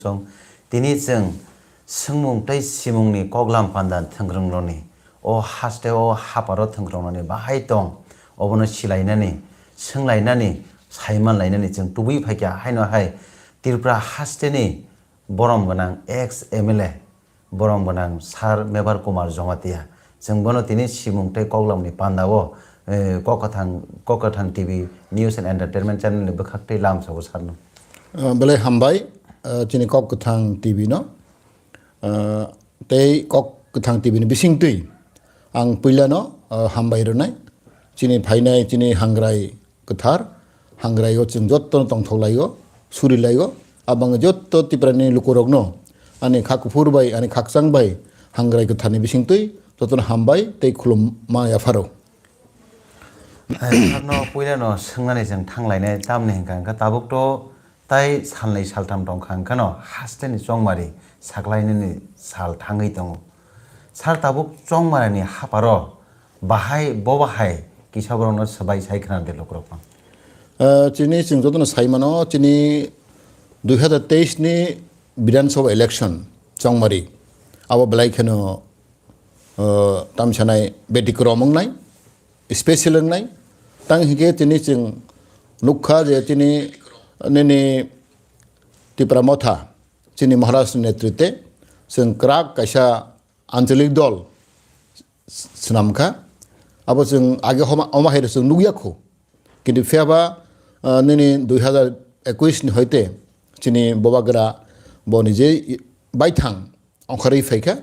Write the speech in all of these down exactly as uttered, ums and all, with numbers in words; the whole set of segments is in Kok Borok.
song. Tini chwng swngmung tei simungni koklam panda thwngkrwngrokni, o haste o haparo thwngkrwngrokni bahai tong, obono silainani, swnglainani, saimanlainani chwng tubui phaikha. Haino hai Tripura hasteni borom gwnang ex M L A, borom gwnang Sir Mebar Kumar Jamatia. Chwng bono tini simung tei koklamni pandao, eh, Kok Kwthang, Kok Kwthang T V News and Entertainment channel ni bwkhak tei lamsao sarno. Ah, belai hambai, ah, chini Kok Kwthang T V no. Ah, tei Kok Kwthang T V ni bisingtwi ang puilano, ah, hambai rwnai. Chini phainai, chini hangrai kwthar, hangrai o chwng jotto no tongthok lai o, suri lai o, abang jotto Tripura ni lukurok no ani kha kuphur bai, ani khakchang bai hangrai kwthar ni bisingtwi jotto no hambai tei khulum ma yapharo. Hai, sarno puila no swngnani chwng thang lainai, tamni hwnkha hwnkha tabuk to tai salnwi saltham tongkha hwnkha no haste ni chongmari saklainani sal thangwi tongo. Sir, tabuk chongmari ni haparo bahai bo bahai kisa borokno swbai sai khna de lukurok no. Ah, chini chwng jotono sai mano, chini dui hazar teis ni Bidhan Sabha election chongmari abo belai kheno, ah, tam sanai betikrom wngnai, special wngnai. Tang hingke chini chwng nukha je chini nini Tipra Motha chini Maharaj ni netrite chwng kwrak kaisa anchalik dol s-, swnam kha. Abo chwng age homa, homa hai rw chwng nukya khu. Kintu phiya ba, ah, nini dui hazar ekush ni hoite chini Bubagra bo nije i-, baithang ongkhorwi phai kha.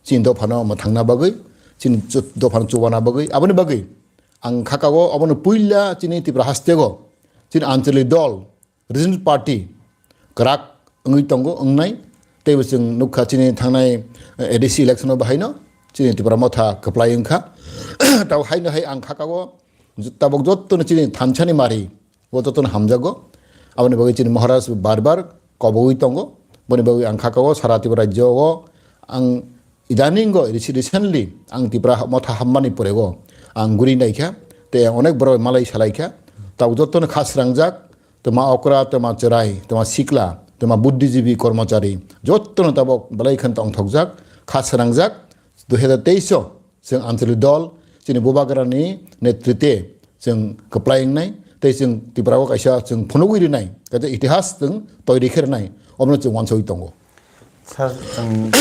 Chini dophano mwthangna bagwi, chini chu-, dophano chubana bagwi, aboni bagwi ang khakao obono puila chini Tripura hasteo chini anchalik dol Regional Party kwrak wngwi tongo, wngnai. Teibo chwng nukha chini thangnai, eh, A D C election o bahaino chini Tipra Motha kwplai wngkha. Tabo haino hai ang khakao tabuk jottoni chini thansani mari o jottoni hamjago. Aboni bagwi chini Maharaj bar bar kobogwi tongo. Boni bagwi ang khakao sara Tripura rajyo o ang idaningo reci-, recently ang Tipra Motha hammani porego ang guri naikha. Tei ang onek borok malai salaikha. Tabuk jottoni kha srangjak. Twma okra, twma chwrai, twma sikla, twma buddhijibi, kormochari, jottono tabok belai khe tongthokjak, kha srangjak, dui hazar teis o chwng anchalik dol, chini Bubagrani netrite chwng kwplai wngnai, tei chwng Tripura o kaisa chwng phunugwi rwnai, kaisa itihas chwng toiri khe rwnai, omono chwng uansugwi tongo. Sir, chwng,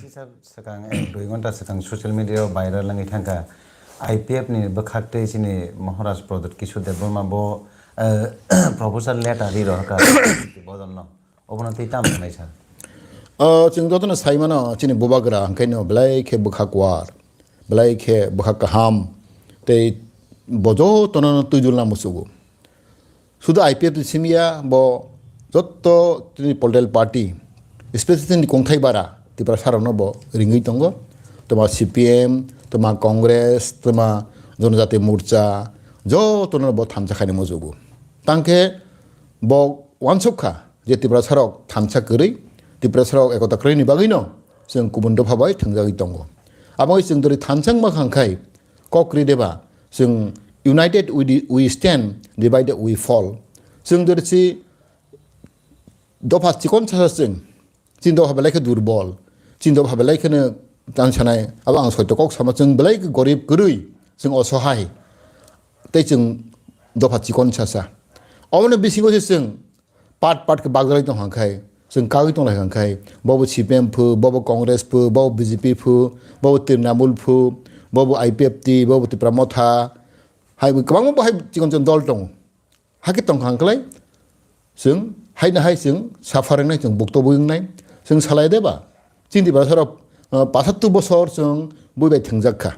sir, swkang ek dui ghonta swkang social media o viral wngwi thangkha, I P F ni bwkhak tei chini Maharaj Pradyot Kishore Debbarma bo, eh, proposal letter ri rohorkha bodolno. Obono tei tamo hwnwi sa? O, chwng jotono sai mano, chini Bubagra hwnkhe no belai khe bwkha kuar, belai khe bwkha kaham, tei bo jotono twijlna muchugo. Sudu I P F ni simi ya, bo jotto tini political party, especially tini kongthai bara Tiprasarokno bo ringwi tongo. Toma C P M, toma Congress, toma Jonojati Morcha, jotono bo thansa khaini mujugo. Tangkhe bo uansuk kha je Tiprasarok thansa kwrwi, Tiprasarok ekota kwrwini bagwino chwng kubun dopha bai thwngjagwi tongo. Abo wngwi chwng dori thansa wngma kha hwnkhai, kok kwrwi deba, chwng united we di-, we stand, divided we fall. Chwng dori si dopha chikon sasa chwng, chini dopha belai khe durbol, chini dopha belai kheno tan sanai, abo ang soito kok sama, chwng belai khe gorib kwrwi, chwng osohai, tei chwng dopha chikon sasa. Obono bisingo se chwng part part khe bagjalai tong hwnkhai, chwng kagwi tong lai hwnkhai, bobo C P M phu, bobo Congress phu, bobo B J P phu, bobo Trinamool phu, bobo I P F T, bobo Tipra Motha, hai kwbangma bo hai chikon chikon dol tongo. Hakhe tong kha hwnkhai, chwng haino hai chwng suffer wngnai, chwng bukto bui wngnai, chwng salai deba. Chini Tiprasarok, uh, pasattu bosor chwng bui bai thwngjak kha.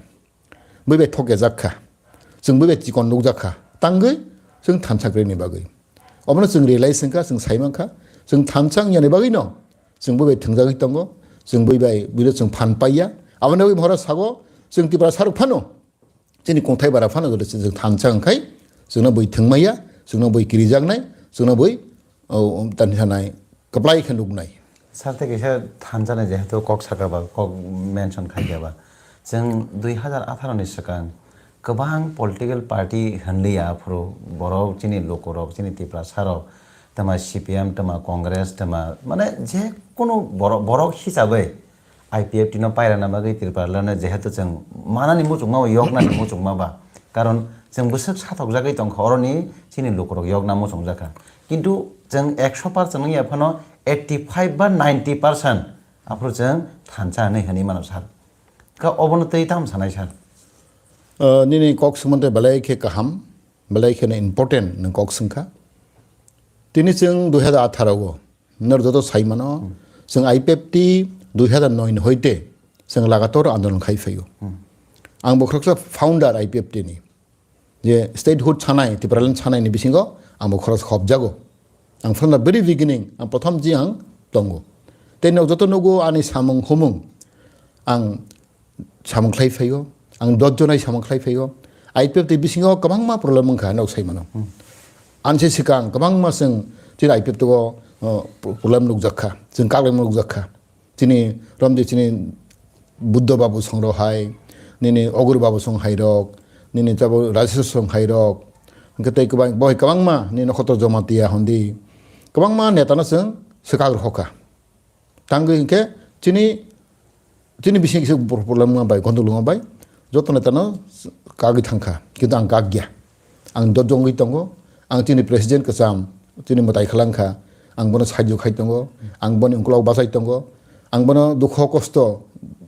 Bui bai thokjak kha, chwng bui bai chikon nukjak kha, tangwi chwng thansa kwrwini bagwi. Obono chwng realize wngkha, chwng sai mankha, chwng thansa wngyani bagwino chwng bui bai thwngjagwi tongo, chwng bui bai buino chwng phan paiya. Aboni bagwi mohora sago chwng Tiprasarok phano, chini kongthai bara phano joto chwng thansa wngkhai, chwngno bui thwngmaya, chwngno bui kirijaknai, chwngno bui o, um, tani sanai, kwplai khe nuknai. Sir, tei kaisa thansa ni jehetu kok saka ba, kok mention khaikha ba. Chwng dui hazar atharo ni swkang kwbang political party hwnliya, aphuru borok chini lukurok, chini Tiprasarok Tama C P M, tama Congress, tama, mane, je kono borok, borok hisabai I P F T no pairana bagwi Tripura lano jehetu chwng manani muchungma ba, yoknani muchungma ba. Karon chwng bwswk sathokjagwi tongkha, oroni chini lukurok yokna muchungjakha. Kintu chwng ekso percent wngya phano eighty five ba ninety percent aphuru chwng thansa hinwi hinwi mano sir. Ka obono tei tamo sanai sir? Uh, nini kok swmante belai khe kaham, belai kheno important nwng kok swngkha. Tini chwng dui hazar atharo o, nor joto sai mano, chwng I P F T dui hazar noi ni hoite chwng lagator andolon khai phaio. Ang bo khoroksa founder I P F T ni. Je statehood sanai, Tipraland sanai ni bisingo ang bo khoroksa hobjago. Ang from the very beginning, ang prothom ji ang tongo. Tei nok joto nugo ani samung humung ang samung khlai phaio, ang dos jonai samung khlai phaio. I P F T bisingo kwbangma problem wngkha, nok sai mano. Anse sikang kwbangma chwng chini I P F T o, uh, problem nukjak kha, chwng kaklai nukjak kha. Chini romdi chini Buddha Babu song rok hai, nini Ogur Babu song hai rok, nini tabo Rajeshwar song hai rok, hwnkhe tei kwbang, bo hai kwbangma nini Nokhotor Jamatia hondi, kwbangma neta no chwng swkak rw kha. Tangwi hwnkhe chini, chini bising kisa problem wng bai, gondogol wng bai, joto neta no kagwi thang kha, kintu ang kak ya. Ang dot jongwi tongo, ang chini president kwcham, chini mwtai khalang kha, ang bono sahajyo khai tongo, ang boni ukolog bachai tongo, ang bono dukho kosto,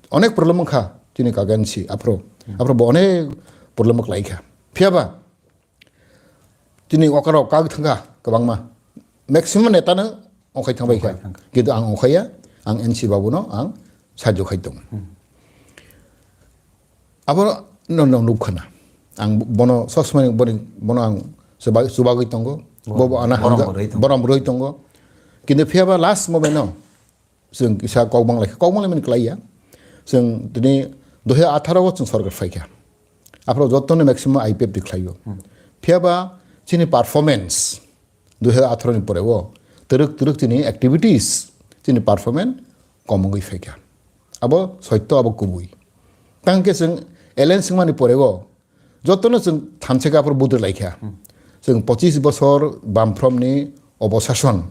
onek problem wng kha chini kagan si, aphro, aphro bo onek problem klai kha. Phiya ba, chini okaro kagwi thang kha kwbangma, maximum neta no okhai thang bai kha, okhai thang kha. Kintu ang okhai ya, ang N C Babu no ang sahajyo khai tongo. Abo no, no, nuk khana. Ang bono sosmani boni, bono ang chuba-, chubagwi tongo. Bo, bo ana borom hamjak, rwui tongo. Borom rwui tongo. Kintu phiya ba last moment no chwng kisa kok manglai kha, kok manglai mani klai ya. Chwng tini dui hazar atharo o chwng sorkar phai kha. Aphro joto no maximum I P F T khlai o. Phiya ba chini performance dui hazar atharo ni pore o twrwk twrwk chini activities, chini performance kom wngwi phai kha. Abo soitto, abo kubui. Tang khe chwng alliance wngmani pore o jotono chwng thansa khe aphuru budri lai kha. Chwng pochis bosor Bamfront ni obosason,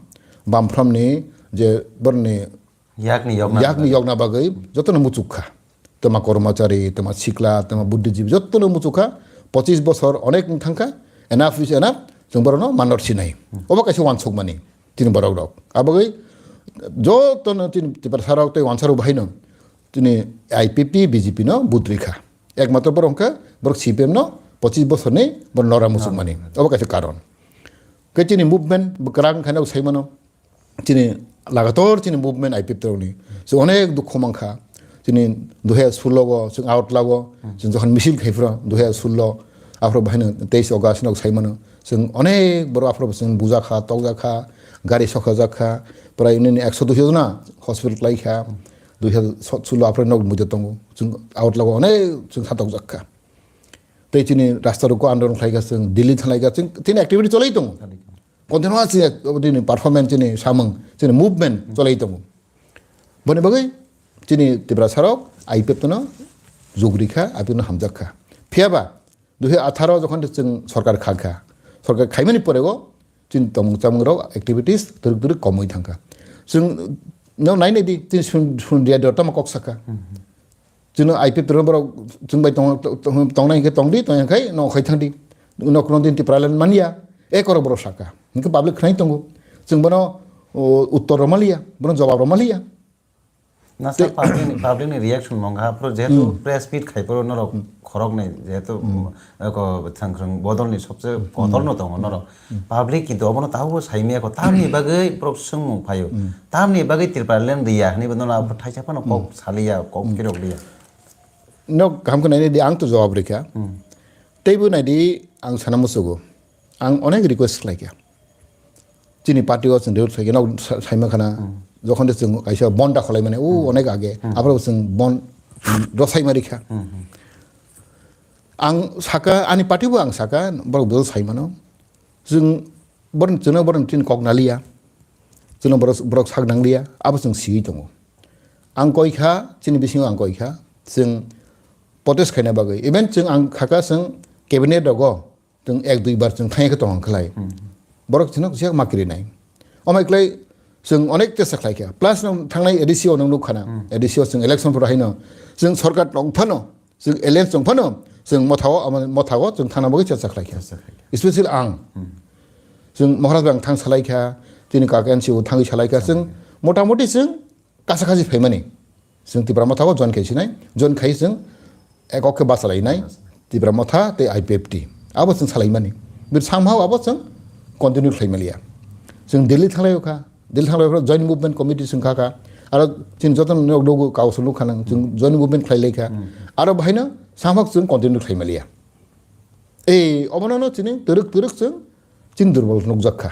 Bamfront ni je borni yakni yokna yakni bagwi. Yokna bagwi jotono muchuk kha. Tama kormachari, tama sikla, tama buddhijibi jotono muchuk kha. Pochis bosor onek wng thang kha, enough is enough, chwng borokno manor sinai. Obo kaisa wansukmani. Tini borok rok. Abagwi joto no tini Tiprasa rok tei wansa rok bahai no tini I P P, B J P no budri kha. Ekmatro borok hwnkhe borok C P M no pochis bosor ni borok nora musuk mani. Obo kaisa karon. Khe chini movement bwkrang khaina sai mano. Chini lagator chini movement I P F T rok ni. So onek dukho mankha. Chini dui hazar sullo o chwng out lago, chwng jokhon misil khai phro dui hazar sullo, aphro bahaino teis August no sai mano, chwng onek borok aphro chwng bujakha, tokjakha, gari sokhajak kha, prai nini ekso duiso jona hospital klai kha, dui hazar sullo aphro nog muido tongo, chwng out lago onek chwng kha tokjak kha. Tei chini rasta rogo andolon khlai kha, chwng Delhi thanglai kha, chwng chini activity cholai tongo. Continue chini, chini performance, chini samung, chini movement cholai tongo. Boni bagwi chini Tiprasa rok I P F T no jugri kha, I P F T no hamjak kha. Phiya ba dui hazar atharo jokhon chwng sorkar kha kha, sorkar khaimani pore o chini tongmung chamung rok activities twrwk twrwk komwi thang kha. Chwng no nai nai di, chini sun, sun dia dor tamo kok saka. Chwngno I P F T rwno borok chwng bai tong-, tong-, tongnai hwnkhe tong di, tong ya khai no khai thang di. No kheno din Tipraland man ya. E korok borok saka. Hwnkhe public khnai tongo. Chwng bono, o, uttor rw maliya, bono jawab rw maliya. Na sir, public ni, public ni reaction mong ha, phuru jehetu press meet khai phuru norok khorok nai, jehetu, mm, eko thangkhwrwng bodol ni sobse kotor no tongo norok. Public kintu obono tabukbo saimaya kho, tamni bagwi borok swngmung phaio. Tamni bagwi Tipraland riya hinwi bono abo thaisa phano kok saliya, kok phirok liya. No kaham khe nainai di, ang to jawab rikha. Teibo nai di, ang sana musugo. Ang onek request khlaikha. Chini party o chwng request khlaikha, no sa-, saima khana. Jokhon de chwng kaisa bon da kholai mane, o onek age. Aphuru chwng bon rw saima rikha. Ang saka, ani party bo ang saka, borok bo sai mano. Chwng borok, chwngno borok chini kok naliya. Chwngno borok, borok sak nangliya. Abo chwng siyui tongo. Ang koi kha, chini bisingo ang koi kha, chwng protest khaina bagwi. Even chwng ang khaka chwng cabinet rogo, chwng ek dui bar chwng thangya khe tong khlai. Borok chwngno kisa ma kiri nai. Omo khlai chwng onek chesta khlai kha. Plus no thangnai A D C o nang nuk khana. A D C o chwng election pura haino chwng sorkar tong phano, chwng alliance tong phano, chwng mothao, amo mothao chwng thangna bagwi chesta khlai kha. Chesta khlai kha. Especially ang. Chwng Maharaj bang thang salai kha, tini kaka N C O thangwi salai kha. Chwng motamoti chwng kasa kasi phaimani. Chwng Tipra Motha o join khai sinai, join khai chwng ekok khe bachalainai, Tipra Motha tei I P F T. Abo chwng salaimani. Bir somehow abo chwng continue khlai maliya. Chwng Delhi thanglai kha, Delhi thanglai kha, Joint Movement Committee chwng kha kha. Aro chini joto nok dogo council nuk khanang, chwng Joint Movement khlai lai kha. Aro bahaino somehow chwng continue khlai maliya. Ei, omono no chini twrwk twrwk chwng chini durbol nukjak kha.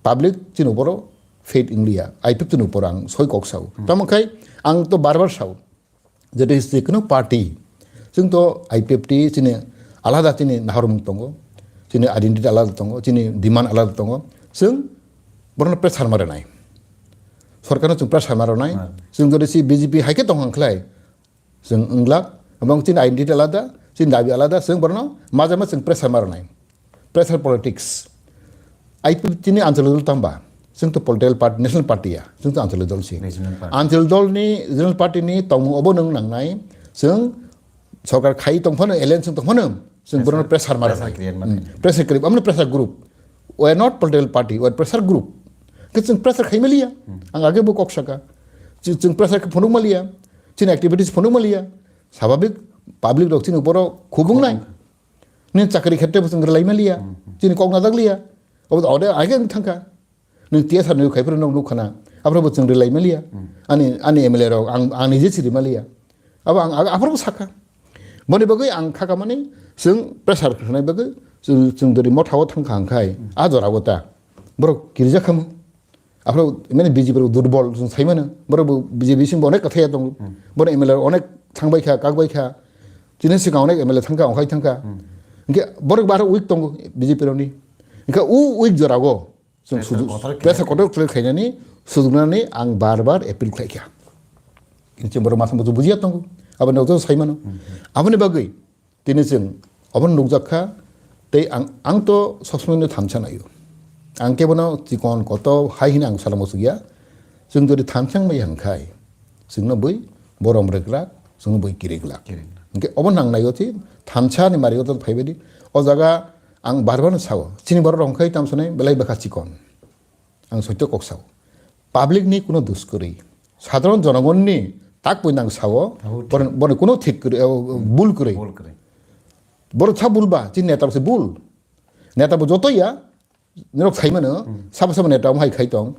Public chini uporo faith wng liya. I P F T ni uporo ang soi kok sao. Tamo khai ang to bar bar sao. Jodi je kono party, chwng to I P F T chini alada chini nahormung tongo, chini identity alada tongo, chini demand alada tongo. Chwng borno pressure ma rwnai. Sorkarno chwng pressure ma rwnai. Chwng jodi si B J P hai khe tong hang khlai, chwng wnglak, ebong chini identity alada, chini dabi alada, chwng borno majama chwng pressure ma rwnai. Pressure politics. I P F T ni anchalik dol tamba. Chwng to political party, national party ya. Chwng to anchalik dol si. Regional party. Anchalik dol ni, regional party ni tongmung obo nwng nangnai. Chwng sorkar khai tong phano, alliance tong phano, chwng borno pressure ma rwnai. Pressure create ma khainai. Pressure create, amno pressure group. We are not political party, we are pressure group. Ke chwng pressure khai maliya. Ang age bo kok saka. Chwng, chwng pressure khe phunuk maliya. Chini activities phunuk maliya. Sababik public rok chini uporo khubung nai. Nini chakri khetre bo chwng rwlai maliya. Chini kok najak liya. Obo ode age ang thangkha. Nini T S R ni khai phuru nok nuk khana. Aphuru bo chwng rwlai maliya. Ani, ani M L A rok ang, ang nije siri maliya. Abo ang, ang aphuru bo sakha. Boni bagwi ang khaka mani chwng pressure khnai bagwi chwng, chwng dori motha o thangkha hangkhai. A jora bo ta. Borok kirja khamu. Aphuru mane B J P rok durbol chwng sai mano. Borok bo B J P bising bo onek kathai ya tongo. Borok M L A rok onek thangbai kha, kakbai kha. Chini swkang onek M L A thangkha, ongkhai thangkha. Hwnkhe borok bo aro weak tongo B J P rokni. Hwnkhe o weak jora go chwng pressure sujuk, kotor khe pressure kotor khlai khainani sujugnani ang bar bar appeal khlai kha. Kintu borok masa masa bujiya tongo. Aboni jora sai mano. Aboni bagwi Tini chwng obono nukjak kha, tei ang, ang to sob somoi no thansa naio. Ang kebono chikon koto hai hwnwi ang salamo sugya. Chwng jodi thansa wngmaya hwnkhai, chwngno bui borom rwgwlak, chwngno bui kiriglak. Kiriglak. Hwnkhe obo nang naio, thansa ni mari o to phaibaidi. O jaga ang bar bar no sao, chini borok rok hwnkhai tamo sanai belai bwkha chikon. Ang soito kok sao. Public ni kuno dus kwrwi. Sadharon jonogonni tak poino ang sao. Abo thik. Bono, bono kuno thik kwrwi, eh, bul kwrwi. Bul kwrwi. Borok sa bul ba, chini neta se bul. Neta bo joto ya, norok sai mano, sabo sabo neta hai khai tong.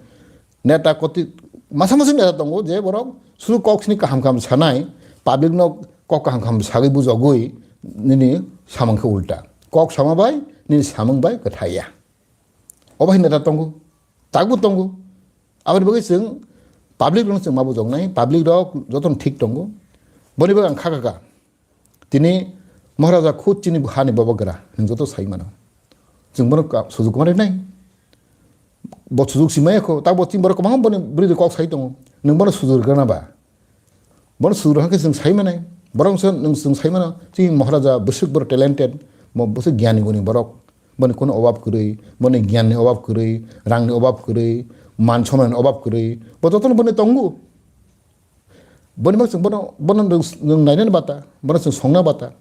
Neta koti, masa masa neta tongo je borok, sudu kok sini kaham kaham sanai, public no kok kaham kaham sagwi bujogwi, nini samang khe ulta. Kok sama bai, nini samang bai kwthai ya. Obo hai neta tongo, takbo tongo. Aboni bagwi chwng public rokno chwng ma bujoknai, public rok jotono thik tongo. Boni bagwi ang kha kha kha. Tini Maharaja khud chini hani bobo gra, nwng joto sai mano. Chwng bono ka-, sujuk ma rwnai. Bo sujuk si maya kho, takbo chini borok kwbangma boni bwrwi kok sai tongo. Nwng bono sujuk rwna ba. Bono sudro hwnkhe chwng sai manai. Borok se nwng chwng sai mano, chini Maharaja bwswk borok talented, bo bwswk gyani guni borok. Boni kuno obab kwrwi, boni gyanni obab kwrwi, rangni obab kwrwi, man somani obab kwrwi, bo jotono boni tongo. Boni mak chwng bono, bono nwng, nwng nainani bata, bono chwng songna bata.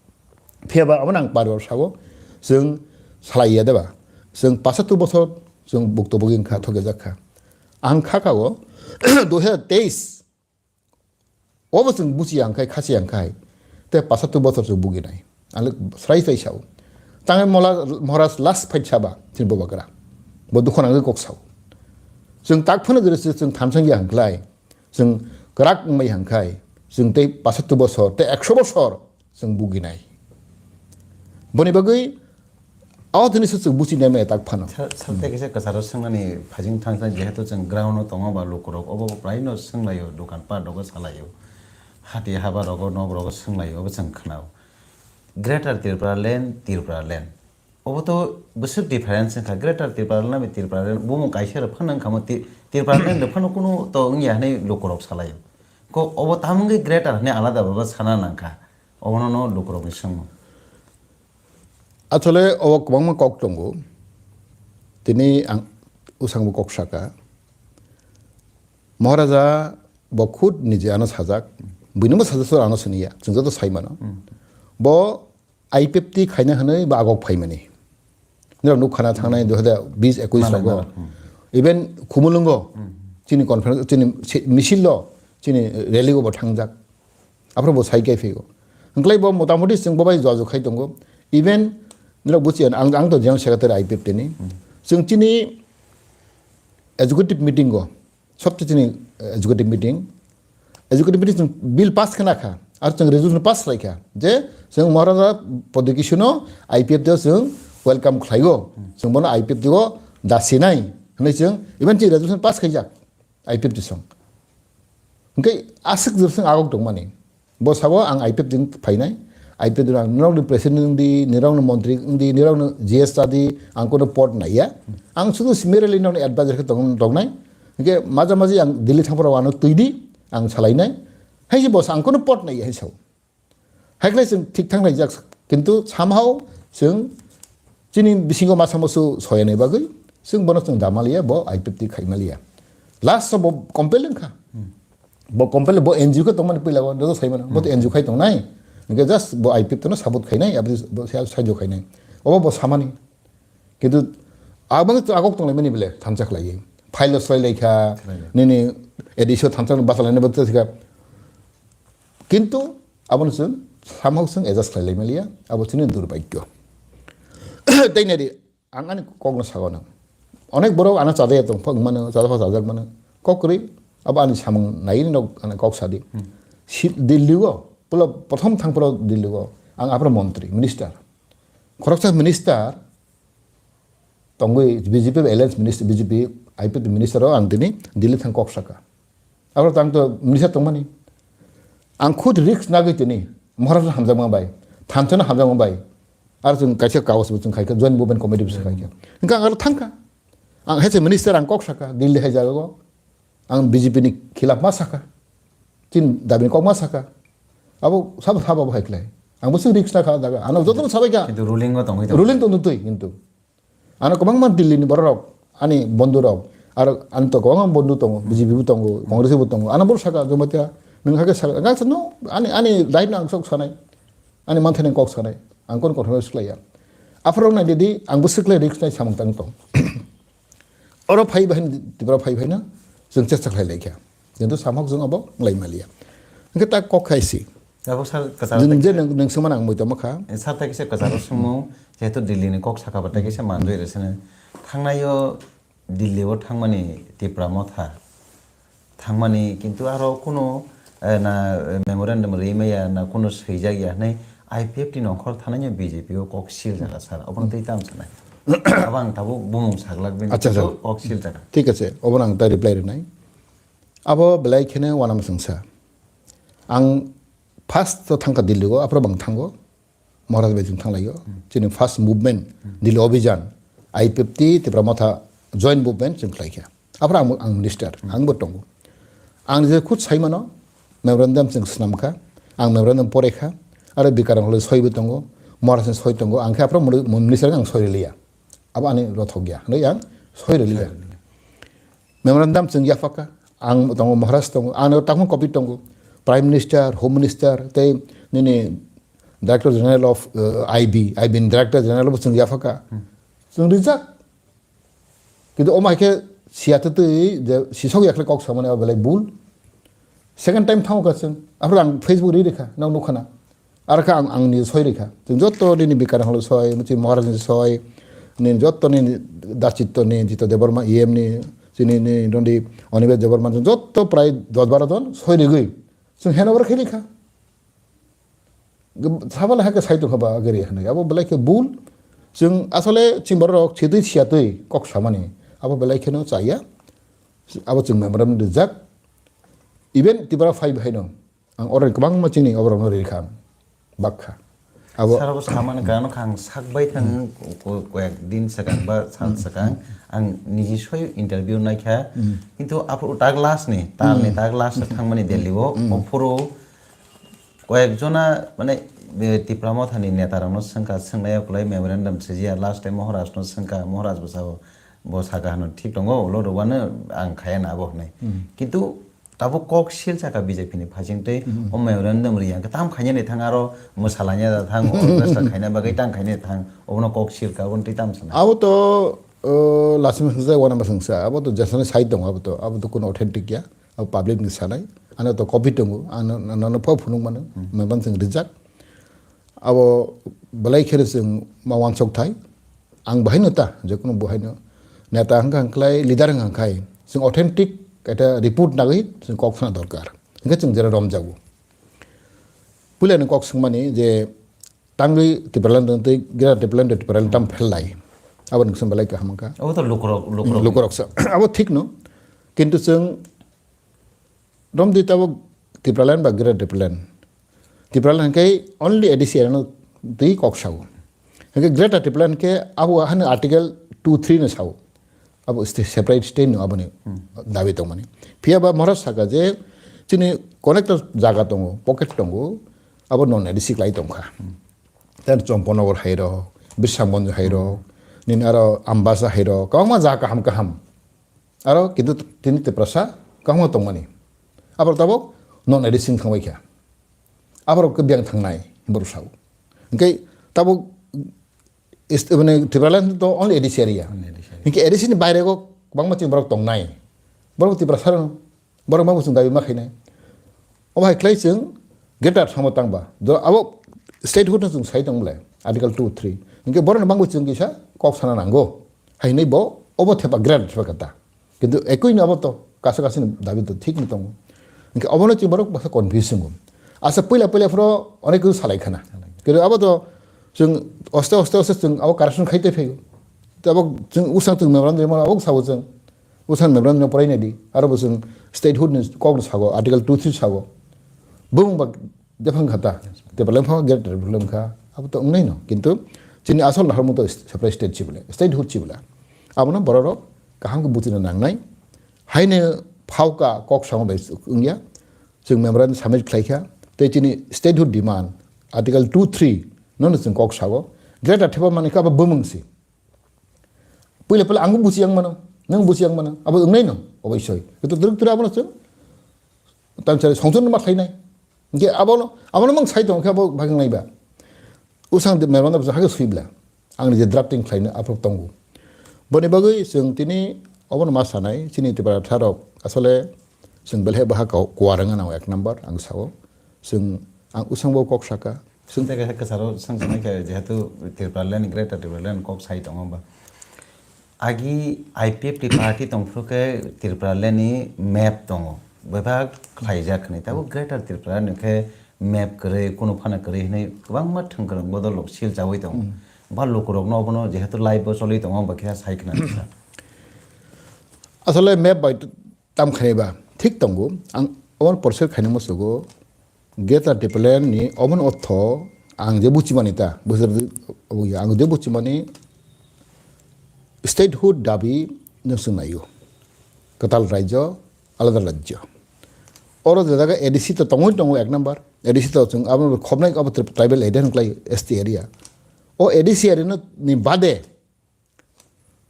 Phiya ba abono ang paribar sao, chwng salai ya deba. Chwng pasattu bosor chwng bukto bugwi wngkha, thokjak kha. Ang kha ka o dui hazar teis, Obo chwng buchi yang khai, khasi yang khai. Te pasattu bochor chwng buginai. Ang le srai srai sao. Tangai mola, Maharaj last fight saba, chini boba kra. Bo dukho nangwi kok sao. Chwng tak phano jere se chwng thamsang ya hangklai. Chwng kwrak wngmai hangkhai. Chwng tei pasattu bochor, tei ekso bochor. Chwng buginai. Boni bagwi o jinisa chwng buchinai maya tak phano. Sal-, salte kisa kwcharo swngnani phajing thangsa jehetu chwng ground o tongo ba lukurok obo bo praino swnglaio, dokan pat rogo salaio, hati haba rogo nok rogo swnglaio, obo chwng khnao. Greater Tripura land, Tripura land. Obo to bwswk difference wngkha, Greater Tripura land bai Tripura land, bumung kaisa rok phano wngkha mo Ti-, Tripura land rok phano kunu to wngya hwnwi lukurok salaio. Ko obo tamungwi Greater hwnwi alada baba sana nangkha. Obono no lukurokni swngmung. Asole obo kwbangma kok tongo. Tini ang usangbo kok saka. Maharaja bo khud nije ano sajak, buinobo sajak sor ano siniya, chwng joto sai mano. Bo I P F T khaina hwnwi bo agok phaimani. Nirok nuk khana thangnai dui hazar bis ekwis rogo. Even Khumulwngo chini conference, chini se-, misil lo, chini rally go bo thangjak. Aphro bo sai kai phego. Hwnklai bo motamoti chwng bo bai jua jua khai tongo. Even nirok buchi ang, ang to general secretary I P F T ni. Chwng chini executive meeting go, sobte chini, eh, executive meeting. Executive meeting chwng bill pass khna kha. Ar chwng resolution pass khlai kha. Je chwng Maharaja Podikisino I P F T o chwng welcome khlaigo. Chwng bono I P F T o dasinai. Hwnwi chwng even chini resolution pass khaijak. I P F T song. Hwnkhe aswk jwrswng agok tongmani. Bo sabo ang I P F T phainai. I P F T ang nirokni president wngdi, nirokni montri wngdi, nirokni G S ta di, ang kono pod naiya. Ang sudu merely nirokni advisor khe tong-, tongnai. Hwnkhe maja maji ang Delhi thangphuru ano twi di, ang salainai. Hai se bo sa ang kono pod naiya hai sao. Haiklai chwng thik thang laijak, kintu somehow chwng chini bisingo masa musu soyani bagwi chwng bono chwng damaliya, bo I P F T khaimaliya. Last o bo compel wngkha. Bo compel, bo N G O khe tongmani puila bo, joto saimano. Bo to N G O khai tongnai. Hwnkhe just bo I P F T no support khainai, abo bo sa-, saijo khainai. Obo bo samani. Kintu abang to agok tonglaimani bele thansa khlaiwi. File o swlai laikha, nini A D C o thansa basa lainai bo to thika. Kintu abono chwng somehow chwng adjust khlai lai maliya, abo chini durbhagyo. Tei nai di, ang ani kokno sago nang. Onek borok ano chajaya tong phang mano, chajakha chajak mano. Kok kwrwi, abo ani samung nai no ani kok sadi. Si Delhi o, pulo prothom thang pulo Delhi o, ang aphro montri, minister. Khoroksa minister, tongwi B J P alliance minister, B J P I P F T minister o ang tini Delhi thang kok saka. Abo tang to minister tongmani. Ang khud risk nagwi tini Maharaj hamjakma bai, thansa no hamjakma bai. Ar chwng kaisa kaos bo chwng khaikha, joint movement committee bo chwng khaikha. Hwnkhe ang aro thangkha. Ang hai se minister ang kok saka, Delhi hai jaga go. Ang B J P ni khilaf ma saka. Chini dabi ni kok ma saka. Abo sabo sabo bo hai khlai. Ang bo chwng risk nakha jaga. Ano joto no sabai kha. Kintu ruling o tongwi tongo. Ruling tong twi kintu. Ano kwbangma Delhi ni borok rok, ani bondhu rok, aro ani to kwbangma bondhu tongo, B J P bo tongo, Congress bo tongo, ano borok saka Jamatia, nwng hakhe saka, ang sa no, ani, ani right no ang sok sanai, ani manthani kok sanai, ang kon kothoma swklaiya. Aphuru nai didi, ang bo swklai risk nai samung tang tong. Oro phai bahai, Tripura phai bahai no, chwng chesta khlai laikha. Kintu samhok jwng abo nglai maliya. Hwnkhe ta kok khai si. Abo sir, kwcharo jwng je nwng, nwng swngmani ang muitu makha. Sir, ta kisa kwcharo swngmung, jehetu Delhi ni kok saka ba ta kisa manjui rwsene. Thangnaio Delhi o thangmani Tipra Motha thangmani, kintu aro kuno, eh, na, eh, memorandum rwi maya, na kuno swijak ya hwnwi I P F T nongkhor thanaino B J P o kok sil jaga sir. Obono tei tam sanai. Abo ang tabuk bumung saglak bini. Acha, acha. Kok sil jaga. Thik ache, obono ang ta reply rwnai. Abo belai kheno uanama chwngsa. Ang first o thangkha Delhi o, aphuru bang thango. Maharaj bai chwng thanglaio. Chini first movement, Delhi Abhijan, I P F T, Tipra Motha joint movement chwng khlaikha. Aphuru ang, ang minister, ang bo tongo. Ang je khud saimano, memorandum chwng swnamkha, ang memorandum porekha, aro Bikarang Holo soi bo tongo, Maharaj ni soi tongo, ang khe aphuru mulu-, minister ang soi riliya. Abo ani rothok ya, hwnwi ang soi riliya. Memorandum chwng yaphakha, ang tongo, Maharaj tongo, ano takma copy tongo, Prime Minister, Home Minister, tei nini Director General of, uh, I B, I B ni Director General bo chwng yaphakha. Chwng rijak. Kintu omo hai khe siya twi twi je sisok yakle kok samani abo belai bul. Second time thango kha chwng. Aphuru ang Facebook ri rikha, nok nukha na. Ar kha ang, ang ni soi rikha. Chwng jotto nini Bikarang Holo soi, chini Maharaj ni soi, nini jotto nini Dachitto ni, Jito Debbarma E M ni, chini ni Dondi Onibesh Debbarma, chwng jotto prai dos baro jon soi rigwi. Chwng handover khe rikha. Sabale hake sai tongkha ba gari hanwi. Abo belai khe bul. Chwng asole chini borok rok sitwi siyatwi kok samani. Abo belai kheno chaya. Abo chwng memorandum rijak. Even Tripura five haino. Ang oro kwbangma chini oborokno ririkha ang. Bakha. Abo sir, abo samani karon kha ang sakbai thang ko-, koyek din swkang ba sal swkang ang niji soi interview naikha. Kintu aphuru tak last ni, tal ni tak last thangmani Delhi o, ophuru koyek jona, mane, eh, Tipra Motha ni neta rokno swngkha, swngnai ukulai memorandum sijia, last time Maharaj no swngkha, Maharaj bo sabo, Bo saka hano thik tongo, ulo rwbano ang khaya na abo hwnwi. Kintu tabuk kok sil saka B J P ni phasing twi o memorandum ri yang tam khaina ni thang aro mwsalanya da thang, orchestra khaina bagwi tang khaina thang, obono kok sil ka, obono twi tam sana. Abo to, uh, lasima sungsa, wana ma sungsa. Abo to jesani side tongo, abo to, abo to kuno authentic ya. Abo public ni sanai. Ano to copy tongo, ano, ano, ano pho phunuk mano, memorandum sing rijak. Abo belai khe chwng ma wansok thai, ang bahai no ta, je kuno bahai no neta hwnkha hwnkhlai, leader hwnkha hwnkhlai, chwng authentic kaita report nagwi chwng kok sana dorkar. Hwnkhe chwng jera romjago. Puila ni kok swngmani je tangwi Tipraland tei Greater Tipraland, Tipraland tam phel lai. Abo ni swng belai kaham wngkha. Abo to lukurok, lukurok. Lukurok sa. Abo thik no. Kintu chwng Romdi tabuk Tipraland ba Greater Tipraland. Tipraland hwnkhe only A D C area no twi kok sao. Hwnkhe Greater Tipraland khe abo hano Article two three no sao. Abo sta-, separate state no aboni dabi tongmani. Phiya ba Maharaj saka je chini connector jaga tongo, pocket tongo, abo non A D C klai tongkha. Ten Chomponagar hairok, Bisramganj hairok, nini aro Ambasa hairok, kwbangma jaga kaham kaham. Aro kintu tini Tiprasa kaham tongmani. Aborok tabuk non A D C wng thangbai kha. Aborok khe biyang thangnai, borok sao. Hwnkhe tabuk ist-, mane Tipraland to only A D C area. Only A D C area. Hwnkhe A D C ni baire go kwbangma chini borok tongnai. Borok Tiprasa rok, borok ma bo chwng dabi ma khainai. Obo hai khlai chwng greater samo tangba. Do abo statehood no chwng sai tong bwle, Article two three. Hwnkhe borok ni bangwi chwng kisa kok sana nango. Hai hinwi bo obo thepa greater thepa kata. Kintu ekoi no abo to kasa kasa ni dabi to thik no tongo. Hwnkhe obono chwng borok bwsa confuse wngo. Asa puila puila phoro onek kunu salai khana. Kintu abo to chwng oste oste oste chwng abo correction khai tei phaigo. Tei abo chwng usang chwng memorandum rwmano abo sao chwng. Usang memorandum no porai nai di. Aro bo chwng statehood ni kok no sago, Article two three sago. Bumung ba Jephang kha ta, tei belai phano greater problem kha, abo to wngnai no. Kintu chini asol nahormung to separate state chibole, statehood chibole. Abono borok rok kaham khe buchina nangnai. Haino phauka kok samo bai wngya. Chwng memorandum submit khlai kha. Tei chini statehood demand, Article two three, nono chwng kok sao. Greater thepa manwi khe abo bumung si. Puila puila ang buchi yang mano, nang buchi yang mano. Abo wngnai no, oboisoi. Khe to twrwk twrwk abono chwng Tamsari songchorno ma khlainai. Hingke abono, abono mang sai tongkhe abo bhagwng naiba. Usang de mermano bwsa hake suibla. Ang nije drafting khlaino aphuru tongo. Boni bagwi chwng tini obono ma sanai, chini Tipra tharok asole chwng belhe baha kau-, kuarang anao ek number ang sao. Chwng ang usangbo kok saka. Sinte kaisa kwcharo swngcharnai khe, jehetu Tipraland, Greater Tipraland kok sai tongo ba. Agi I P F T party tongphuru khe Tipraland ni map tongo. Bebak khlaijak hwnwi. Tabuk Greater Tipraland ni khe map kwrwi, kunu phano kwrwi hwnwi kwbangma thwngkwrwng bodol rok sil chaui tongo. Ba lukurokno obono jehetu live bo choli tongo, ba khe sai khna. Asole map bai Tam khainai ba thik tongo, ang omo porser khainai musugo, Greater Tipraland ni omo ortho ang je buchimani ta, bwswk obo ya, ang je buchimani statehood dabi no swng naio, kwtal rajyo, alada rajyo. Oro je jaga A D C to tongwi tongo ek number, A D C to chwng abo khobnai abo tri-, tribal area hwnklai S T area. O A D C area no ni bade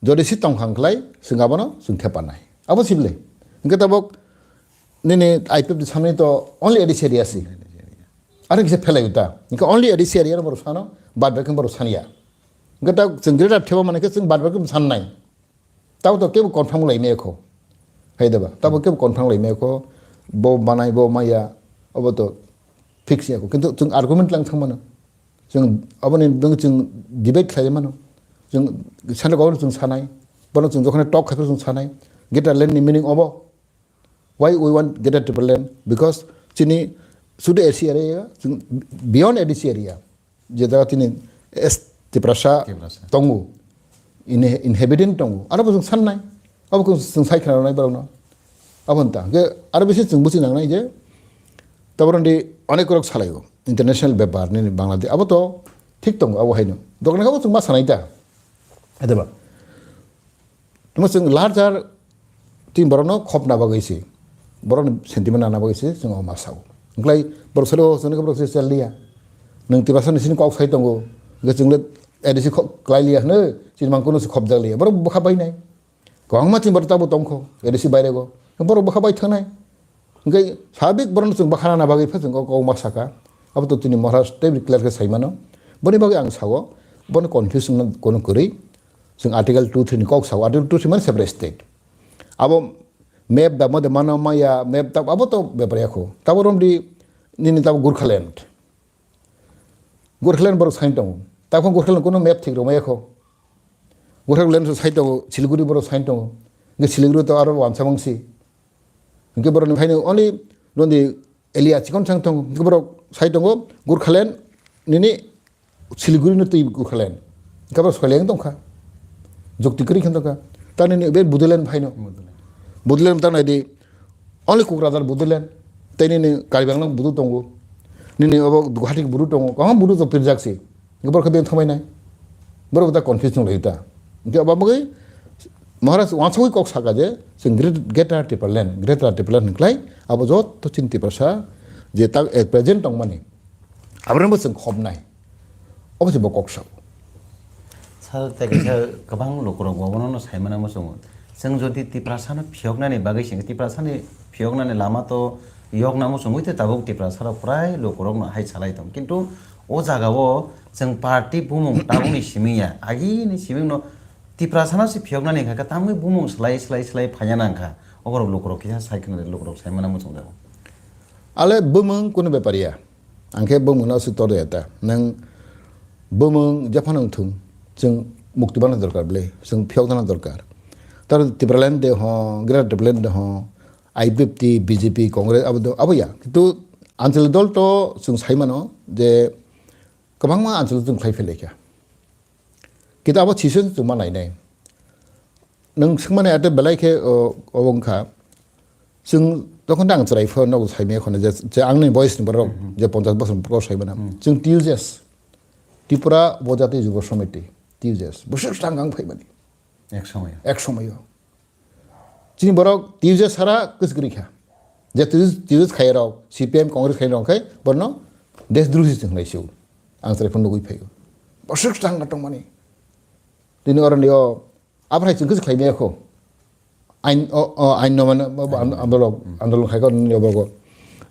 Jodi si tong khang khlai, chwng abono chwng thepanai. Abo sibole. Hingke tabok nini I P F ni samni to only A D C area si. Are kisa phelai uta. Hingke only A D C area no borok sano, bad bai khe borok saniya. Hingke ta chwng greater theba mane khe chwng bad bai khe sannai. Tabo to kebo confirm lai me kho. Hai deba. Tabo kebo confirm lai me kho. Bo banai, bo maya. Obo to fix ya kho. Kintu chwng argument lang thang mano. Chwng aboni bagwi chwng debate khlai mano. Chwng central government chwng sanai, bono chwng jokhon talk khai phuru chwng sanai, greater land ni meaning obo. Why we want greater Tipraland? Because chini sudu A D C area, chwng beyond A D C area, je jaga chini S Tiprasa Tiprasa. Tongo, inhe-, inhabitant tongo, aro bo chwng sannai, abo khe chwng sai khna rwnai borokno. Abo wng ta, hwnkhe aro bisi chwng buchi nangnai je, tabuk rwndi onek rok salaio, international bepar nini Bangladesh, abo to thik tongo, abo haino. Dokan khe abo chwng ma sanai ta, hai da ba? Tamo chwng larger team borokno khopna bagwi se, borokni sentiment nana bagwi se chwng abo ma sao. Wngkhlai borok salo chwng borok se chal liya. Nwng Tiprasa ni sini kok sai tongo, hwnkhe chwng le A D C kho-, klai liya hwno, chini mangkukno se khopjak liya. Borok bwkha bai nai. Kwbangma chini borok tabuk tongkho, A D C bairego. Borok bwkha bai thangnai. Hwnkhe sabik borokno chwng bwkha nana bagwi pha chwng kok kok ma saka. Abo to chini Maharaj tei clear khe sai mano. Boni bagwi ang sao, bono confusion no kono kwrwi. Chwng Article two three ni kok sao, Article two three mani separate state. Abo map da mode mano maya, map da abo to bepar yakho. Tabo romdi nini tabo Gurkhaland. Gurkhaland borok sign tongo. Taphang Gurkhaland kono map thik rwmaya kho. Gurkhaland so sign tongo, Siliguri borok sign tongo. Hwnkhe Siliguri to aro wansa mangsi. Hwnkhe borok ni phaino only nondi Elia chikon chang tongo. Hwnkhe borok sign tongo Gurkhaland nini Siliguri no twi Gurkhaland. Hwnkhe borok soileng tongkha. Jukti kwrwi khe tongkha. Tani ni be Buduland phaino. Buduland. Buduland tang nai di. Only Kokrajhar Buduland, tei nini Karbi Anglong Budu tongo, nini obo Guwahati Budu tongo, kaham Budu to pirjak si, borok khe beng thangbai nai, borok ta confuse wng lai ta. Hingke obo bagwi Maharaj wansugwi kok saka je, chwng Great-, Greater Tipraland, Greater Tipraland hwnklai, abo joto chini Tiprasa je ta, eh, present tongmani, aborokno bo chwng khobnai. Obo se bo kok sao. Sir, tei kaisa kwbang lukurok bo bono sai mano muchungo. Chwng jodi Tiprasano phiyoknani bagwi sing, Tiprasani phiyoknani lama to yokna muchungwi tei tabuk Tiprasarok prai lukurokno hai salai tong. Kintu o jagao chwng party bumung tabukni simi ya, agini simingno Tiprasano se phiyoknani kha khe tamni bumung slai, slai, slai phaiya nang kha. Oborok lukurok kisa sai khna lukurok sai mano muchungjago. Ale bumung kunu bepar ya. Ang khe bumung no aswk tor ya ta. Nwng bumung jephano wng thung, chwng mukti bana dorkar bwle, chwng phiyok dana dorkar. Tar Tipraland de ho, Greater Tipraland de ho, I P F T, B J P, Congress, abo do, abo ya. Kintu Anchalik dol to chwng sai mano je kwbangma Anchalik chwng khlai phai lai kha. Kita abo chison chwng ma nainai. Nwng swngmani ate belai khe, o, obo wngkha. Chwng tokon ang chwrai phano nogo saimaya khone je, je angni boyes ni borok, je ponchash bosor ni borok saimana. Chwng T U J S, Tripura Upojati Jubo Samiti, T U J S. Bwswk swkang ang phaimani. Ek somoyo. Ek somoyo. Chini borok T U J S sara kwchwk kwrwi kha. Je T U J S, T U J S khairok, C P M, Congress khairok khe borno desdrohi se hwnlai sio. Ang chwrai phano nugwi phaio. Bwswk swkang tongmani. Tini oroni o Aphai chwng khe se khlai maya kho. Ain, o, o, ain no mane, bo, bo, an-, andolok, andolok khai kho nini obo go.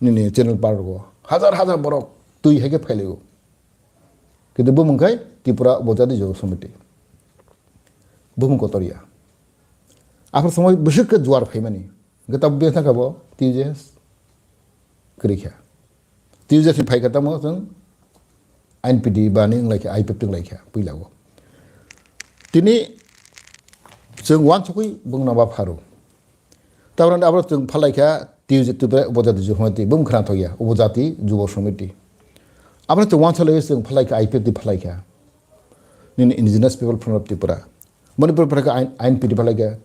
Nini channel par go. Hazar hazar borok twi hai khe phai lai go. Kintu bumung khai Tripura Upojati Jubo Samiti. Bumung kotor ya. Aphar somoi bwswk khe juar phai mani. Hwnkhe tabuk biyang thangkha bo T U J S kwrwi kha. T U J S ni phaikha tamo chwng I N P T ba ni wnglaikha, I P F T wnglaikha puila o. Tini chwng uansukwi bwngno ba pharo. Tabra abo chwng phalaikha T U J S, Tripura Upojati Jubo Samiti, bwng khwnathokya Upojati Jubo Samiti. Abo chwng uansukwi chwng phalaikha I P F T phalaikha. Nini Indigenous People Front of Tripura. Manipur phalaikha I N P T phalaikha.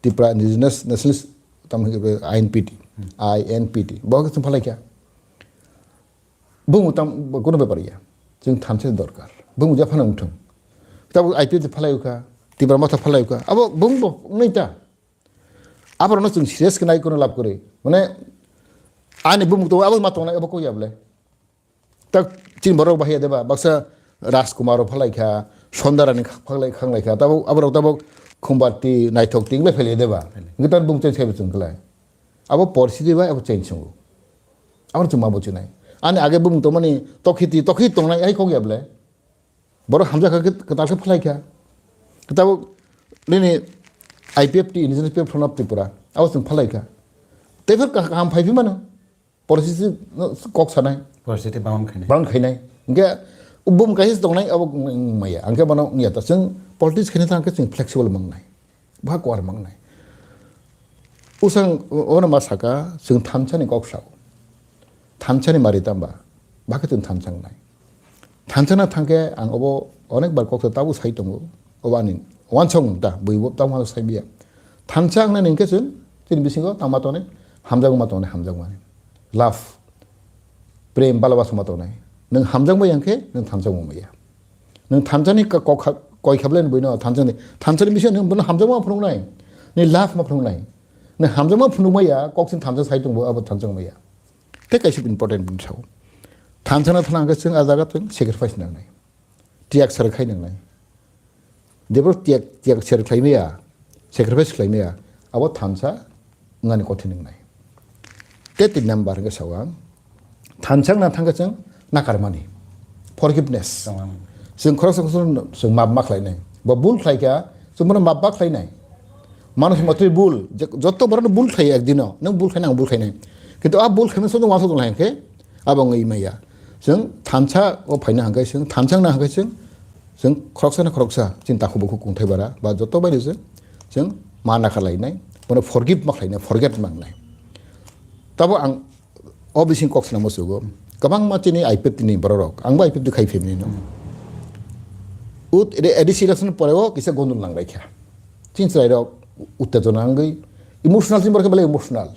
Tripura Indigenous Nationalist, tam hingke I N P T, I N P T. Bo ke chwng phalai kha. Bung tam, bo kono bepar ya. Chwng thansa dorkar. Bung ja phano wngthung. Tabuk I P F T phalai kha, Tipra Motha phalai kha. Abo bung bo wngnai ta. Abo no chwng serious khe nai kono lab kwrwi. Mane, ani bung to abo ma tongnai abo ko ya bole. Tak chini borok bahai deba, baksa Rajkumar rok phalai kha, Sondarani kha-, phalai khanglai kha, tabuk aborok tabuk Khumbati, Naithok, Tinglai phalai deba. Gitar bung change khai chwng khlai. Abo poristhiti bai abo change sungo. Abo chwng ma buchinai. Ani age bung tongmani tokhiti, tokhi tongnai ai kok ya ble. Borok hamjak kha khe kwtal khe phalai kha. Tabuk nini I P F T, Indigenous People Front of Tripura, abo chwng phalai kha. Tei phar kaham phai phi mano. Poristhiti no kok sanai. Poristhiti bangon khainai. Bangon khainai. Hingke bum kaisa tongnai abo wng maya. Hingke bono wngya ta. Chwng politics khaina thang khe chwng flexible mangnai. Ba kwar mangnai. Usang ono ma saka chwng thansa ni kok sao. Thansa ni mari tamba. Ba khe chwng thansa wngnai. Thansa na thang khe ang obo onek bar kok sa tabuk sai tongo. Obo ani wansong ta bui bo tamo sai biya. Thansa wngna ning khe chwng chini bisingo tama tongnai, hamjakma tongnai, hamjakma. Love, prem, bhalobasa ma tongnai. Nwng hamjakma yang khe nwng thansa wngma ya. Nwng thansa ni ka-, kok kha-, koi khablai ni buino thansa ni, thansa ni bisingo nwng bono hamjakma phunuknai. Ni love ma phunuknai. Nwng hamjakma phunukma ya, kok sin thansa sai tongbo abo thansa wngma ya. Tei kaisa important bini sao. Thansa na thang khe chwng a jaga chwng sacrifice nangnai. Tiyak sar khai nangnai. Jebro tiyak, tiyak sar khlai maya. sacrifice khlaimaya, abo thansa wngnani kothin wngnai. Tei tin number hwnkhe sao ang, thansa wngna thangkhe chwng nakarmani, forgiveness. Chwng khoroksa khoroksa chwng map ma khlainai. Bo bul khlaikha, chwng bono map ma khlainai. Manush matwi bul, je, joto borokno bul khlaiyo ekdino, nwng bul khlainai, ang bul khlainai. Kintu a bul khlaimani sono uansuk tong lai hwnkhe, abo wngwi maya. Chwng thansa o phaina hwnkhe chwng, thansa wngna hwnkhe chwng, chwng khoroksa na khoroksa, chini takhuk bukhuk kungthai bara, ba joto bai chwng, chwng ma nakar lainai, bono forgive ma khlainai, forget ma wngnai. Tabo ang o bising kok sana musugo. Kwbangma chini I P F T ni bororok, angbo I P F T khai family no. Ut, A D C election poreo kisa gondol nanglaikha. Chini chwrairok uttejona wngwi emotional, chini borok belai emotional.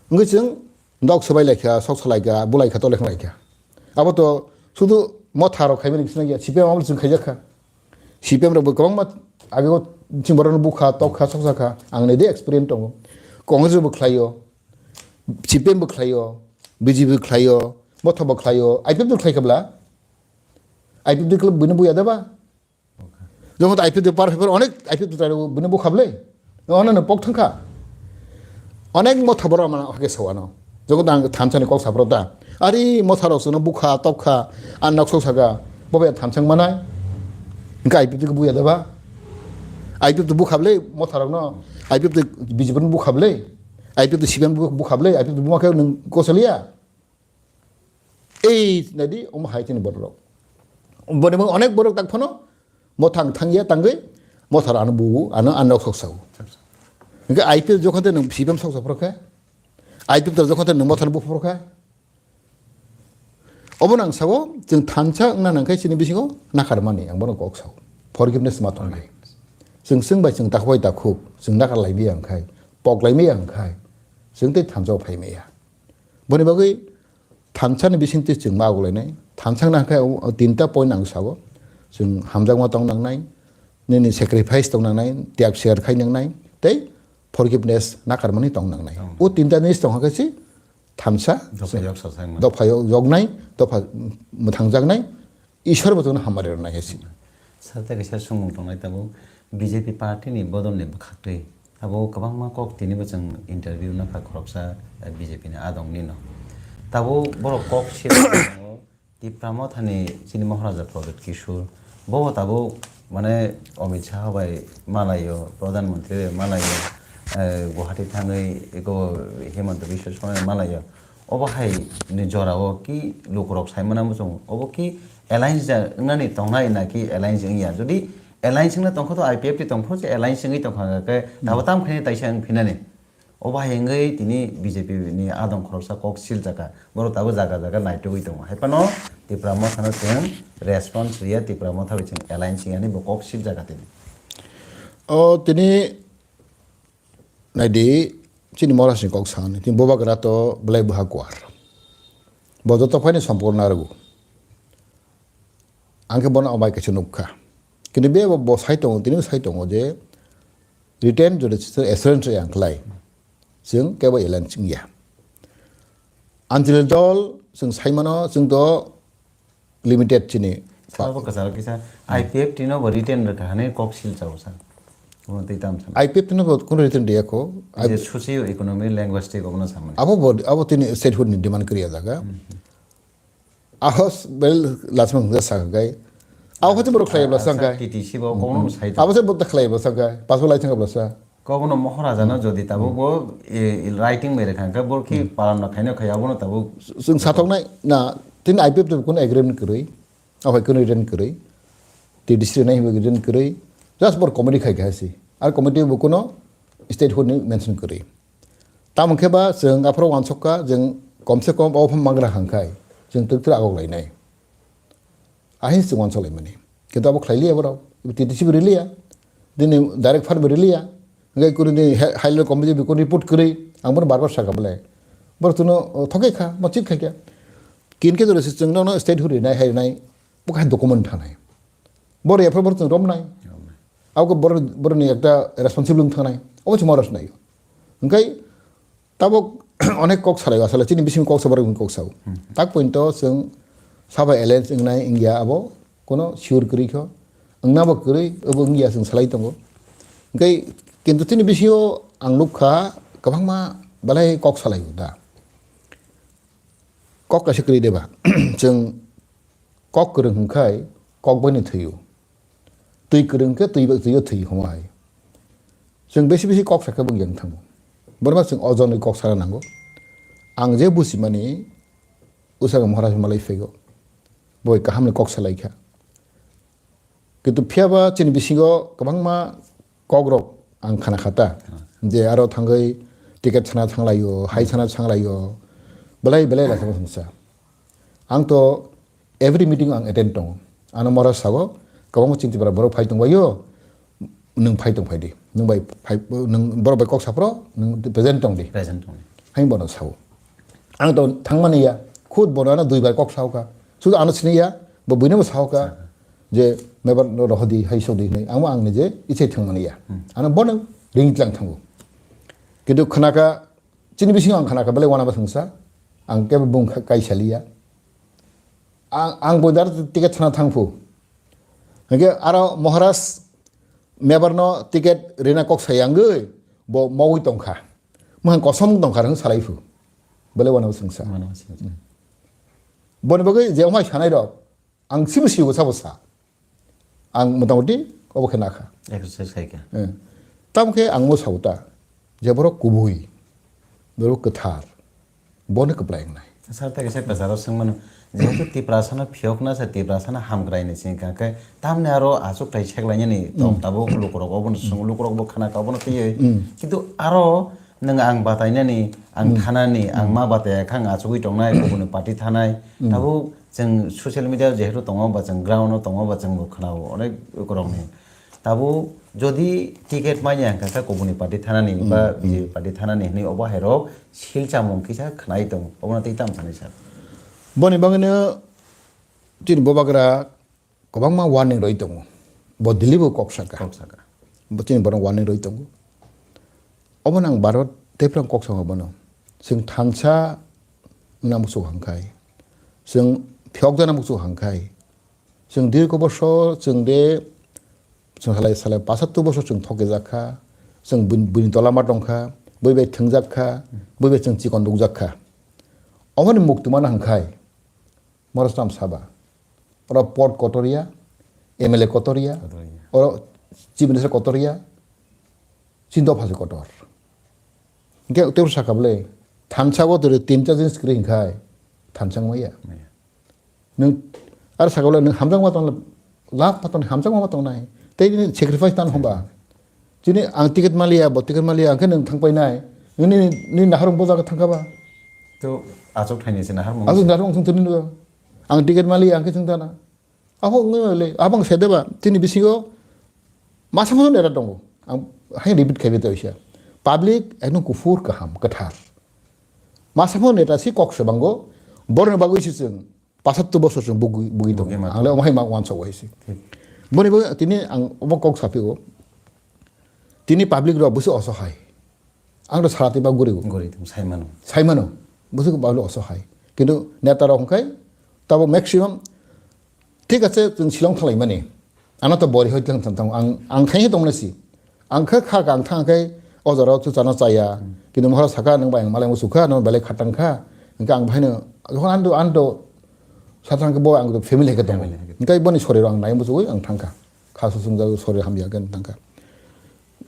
Wngwi chwng nok swbai laikha, sok salaikha, bulaikha, tolekha laikha. Abo to sudu motha rok khaimani bising ya, C P M abo chwng khaijakha. C P M rok bo kwbangma age o chini borok no bukha, tokha, sokjakha. Ang ni de experience tongo. Congress bo khlaio, C P M bo khlaio, B J P bo khlaio, motha bo khlaio, I P F T bo khlaikha bla. I P F T khlai bini buya da ba. Jokon I P F T par paper onek I P F T trai bini bukha bla. Ono no pok thangkha. Onek motha borok mana hake sawano. Jogo dang thansa ni kok saprok ta. Ari motha rok sono bukha, tokha, an nok sok saka. Bobe thansa manai. Hingke I P F T ko buya daba. I P F T bukha bla motha rok no. I P F T B J P no bukha bla. I P F T C P M bukha bla. I P F T buma khe nung kosoliya. Ei nadi omo hai tini borok. Boni onek borok tak phano. Mothang thangya tangwi mothar ano buo, ano ano sok sao. Hingke I P F jokon te nung C P M sok saprok khe, I P F jokon te nung mothar buphur khe. Obo nang sao, chwng thansa wngna nang khe chini bisingo nakarmani, ang bono kok sao. Forgiveness ma tongnai. Chwng chwng bai chwng takhuk bai takhuk, chwng nakar lai biya wngkhai, pok lai biya wngkhai, chwng tei thansa o phai maya. Boni bagwi thansa ni bising twi chwng ma agulainai. Thansa wngna hwnkhe o, o tinta point ang sao. Chwng hamjakma tong nangnai, nini sacrifice tong nangnai, tyag siyar khai nangnai, tei forgiveness nakarmani tong nangnai. O tinta jinis tong khe se thansa, dopha yok sajaknai, dopha yok yoknai, dopha mwthangjaknai, Ishwar bo chwngno hamari rwnai hai se. Sir, tei kaisa swngmung tongnai tabuk, B J P party ni bodol ni bwkhaktwi. Abo kwbangma kok tinibo chwng interview nokha khoroksa, eh, B J P ni adong nino. Tabuk borok kok sirwi tongo, Tipra Motha ni chini Maharaja Pradyut Kishore. Bo tabuk mane Amit Shah bai malaio, Pradhan Mantri bai malaio, eh, Guwahati thangwi eko Himanta Biswa Sarma bai malaio. Obo hai ni jora o ki lukurok sai mano muchung. Obo ki alliance ja wngnani tongnai na ki alliance wngya? Jodi alliance wngna tongkha to I P F T tongphuru se alliance wngwi tongkha khe tabo tam khaini taisa wng phinani. Obo hai wngwi tini B J P ni adong khoroksa kok sil jaka. Borok tabo jaga jaga naitugwi tongo. Hai phano Tipra Motha no chwng response riya, Tipra Motha bai chwng alliance wngya hinwi bo kok sil jaka tini. O tini Naidi, chini Maharaj ni kok sani, tini bubagra to belai buha kuar. Bo joto phaini sompor narwgo. Ang khe bono amai kaisa nukha. Kintu be bo, bo sai tongo, tini sai tongo je written jodi assurance yang khlai. Chwng kebo alliance wngya. Anjali dol, chwng sai mano, chwng to limited chini. Sabo kwcharo kisa I P F T no bo written rwkha hwnwi kok sil chao sa. Omo twi tam sa. I P F T no bo kuno written riya kho. Je socio economic linguistic obono samani. Abo bo, abo tini statehood ni demand kriya jaga. Ahos bel lasmang ja sa gai. Abo khatung borok khlai bla sang gai. T T C bo kono sai. Abo se bo ta khlai bla sang gai. Pasbo lai sang bla sa. Kobono Maharaja no jodi tabuk bo, e, writing bai rwkha hwnkhe bo ki palan no khaino khai abono tabuk. Chwng sathoknai na tini I P F T kuno agreement kwrwi, aphai kuno agreement kwrwi, T D C nai hwnwi agreement kwrwi, just bor committee khai kha si. Ar committee bo kuno statehood ni mention kwrwi. Tamo khe ba chwng aphuru wansokha, chwng komse kom o phang magra hangkhai, chwng twk twk agok lainai. Ahin se uansuk laimani. Kintu abo khlai liya borok. T T C bo riliya. Dini direct fund bo riliya. Hingke kuri ni high level committee bo kuri report kwrwi. Ang bono bar bar saka bole. Borok chwngno, o, thokgwi kha, mo chit khaikha. Kin khe jora se chwngno no statehood rinai hai rinai. Bo khai document thanai. Boro yapha borok chwng romnai. Abo borok, borok ni ekta responsible wng thanai. Obo se Maharaj nai. Hingke Tabuk onek kok salai asala chini bising kok sabar kok sao. Tak point to chwng sabo alliance wngnai wngya abo kono sure kwrwi kho. Wngna bo kwrwi obo wngya chwng salai tongo. Hingke Kintu chini bisingo ang nukha kwbangma belai kok salaio da. Kok kaisa kwrwi deba. Chwng kok kwrwng hwnkhai kok bai no thwio. Twi kwrwng khe twi bai, twi o thwi hwnwi. Chwng besi besi kok sakhe bwng yang thango. Borma chwng ojonwi kok sana nango. Ang je buchimani usaka Maharaj malai phego. Boi kahamni kok salaikha. Kintu phiyaba chini bisingo kwbangma kokrok ang khana kha ta. Je aro thangwi ticket sana thanglaio, hai sana thanglaio. Belai belai laisamo thangsa. Ang to every meeting ang attend tongo. Ano mora sago, kwbangma chini Tipra borok phai tongbaio, nwng phai tong phai di. Nwng bai phai, nwng borok bai kok saphro, nwng present tong di. Present tong di. Hai bono sao. Ang to thangmani ya, khud bono ano dui bar kok sao kha. Sudu ano sini ya, bo buino bo sao kha. Je mebar no rohodi, hai sodi hinwi. Ang ang nije ichai thangmani ya. Ano bono ring tlang thango. Kintu khanaka, chini bisingo ang khanaka, belai wana ba thangsa. Ang kebo bung kha-, kaisaliya. Ang, ang bo dar ticket sana thangphu. Hingke aro Maharaj mebar no ticket rina kok sayangwi bo mogwi tongkha. Mohang kosom tongkha rang salai phu. Bele wana sengsa. Wana sengsa. Boni bagwi je omai sanai rok ang sibu sibu sabo sa. Ang motamoti obo khe nakha. Exercise khai kha. Eh. Tamo khe ang mo sauta je borok kubui, borok kwthar, bono kwplai wngnai. Sir, tei kaisa kwcharo swngmano, jehetu Tiprasano phiyokna se Tiprasano hamkrai ni sengkha khe, tamni aro achukthai seklainani tong tabuk lukurok obono swng, lukurok bo khana kha obono twiwi. Kintu aro nwng ang batainani, ang thanani, ang ma bataiya kha ang achugwi tongnai, kubuni party thanai. Tabuk chwng social media jehetu tongo ba chwng ground o tongo ba chwng bo khwnao onek lukurokni. Tabuk jodi ticket manya hwnkha khe kubuni party thanani ba B J P party thanani hinwi obo hairok sil chamung kisa khwnai tongo. Obono tei tamo sanai sir? Boni bagwino chini bubagra kwbangma warning rwi tongo. Bo Delhi bo kok saka. Kok saka. Bo chini borok warning rwi tongo. Obono ang bar bar tei phano kok saka bono. Chwng thansa wngna muchung hangkhai. Chwng phiyokjana muchung hangkhai. Chwng dirgho bosor chwng de, chwng salai, salai pasattu bosor chwng thokjak kha. Chwng bun-, buini tola ma tong kha. Bui bai thwngjak kha. Bui bai chwng chikon rukjak kha. Omoni muktuma na hangkhai. Moro chwng saba. Oro port kotor ya, M L A kotor ya, kotor ya. Oro chief minister kotor ya, chini dopha se kotor. Hingke tebur saka bole, thansa go tore tin char din sikri hingkhai, thansa wngma ya. Maya. Nwng, ar saka bole nwng hamjakma tong, lab ma tong, hamjakma ma tong nai. Tei nini sacrifice tan homba. Chini ang ticket maliya, bo ticket maliya, ang khe nwng thangpai nai. Nini, nini naharung bo jaga thangkha ba. To achuk thaini se naharung. Achuk naharung thung thuni nw. Ang ticket maliya, ang khe thung thana. Aho wngwi le, abang se deba, chini bisingo masa masa neta tongo. Ang hai repeat khaibi to sia. Public ekdom kuphur kaham, kwthar. Masa masa neta si kok se bango, borno bagwi si chwng. Pasattu bosor chwng bugwi, bugwi tongo. Bugwi ma tongo. Ang le omo hai ma uansuk hai se. Thik. Boni bagwi tini ang omo kok saphigo. Tini public rok busi osohai. Ang rok sara tiba gurigo. Guri tong, sai mano. Sai mano. Busi public osohai. Kintu neta rok hwnkhe tabo maximum thik ache chwng Shillong thalai mani. Ano to bori hoi tlang tlang tang ang, ang thai tong nasi. Ang kha kha ang thang khe o jora o chuchano chaya. Kintu mohor saka nang bai ang malai musu kha, nang belai khatang kha. Hingke ang bahaino jokhon ando, ando sathang khe bo ang family khe tongo. Family khe. Hingke boni soriro ang nai musu ang thang kha. Kha susung jago soriro hamya khe thang kha.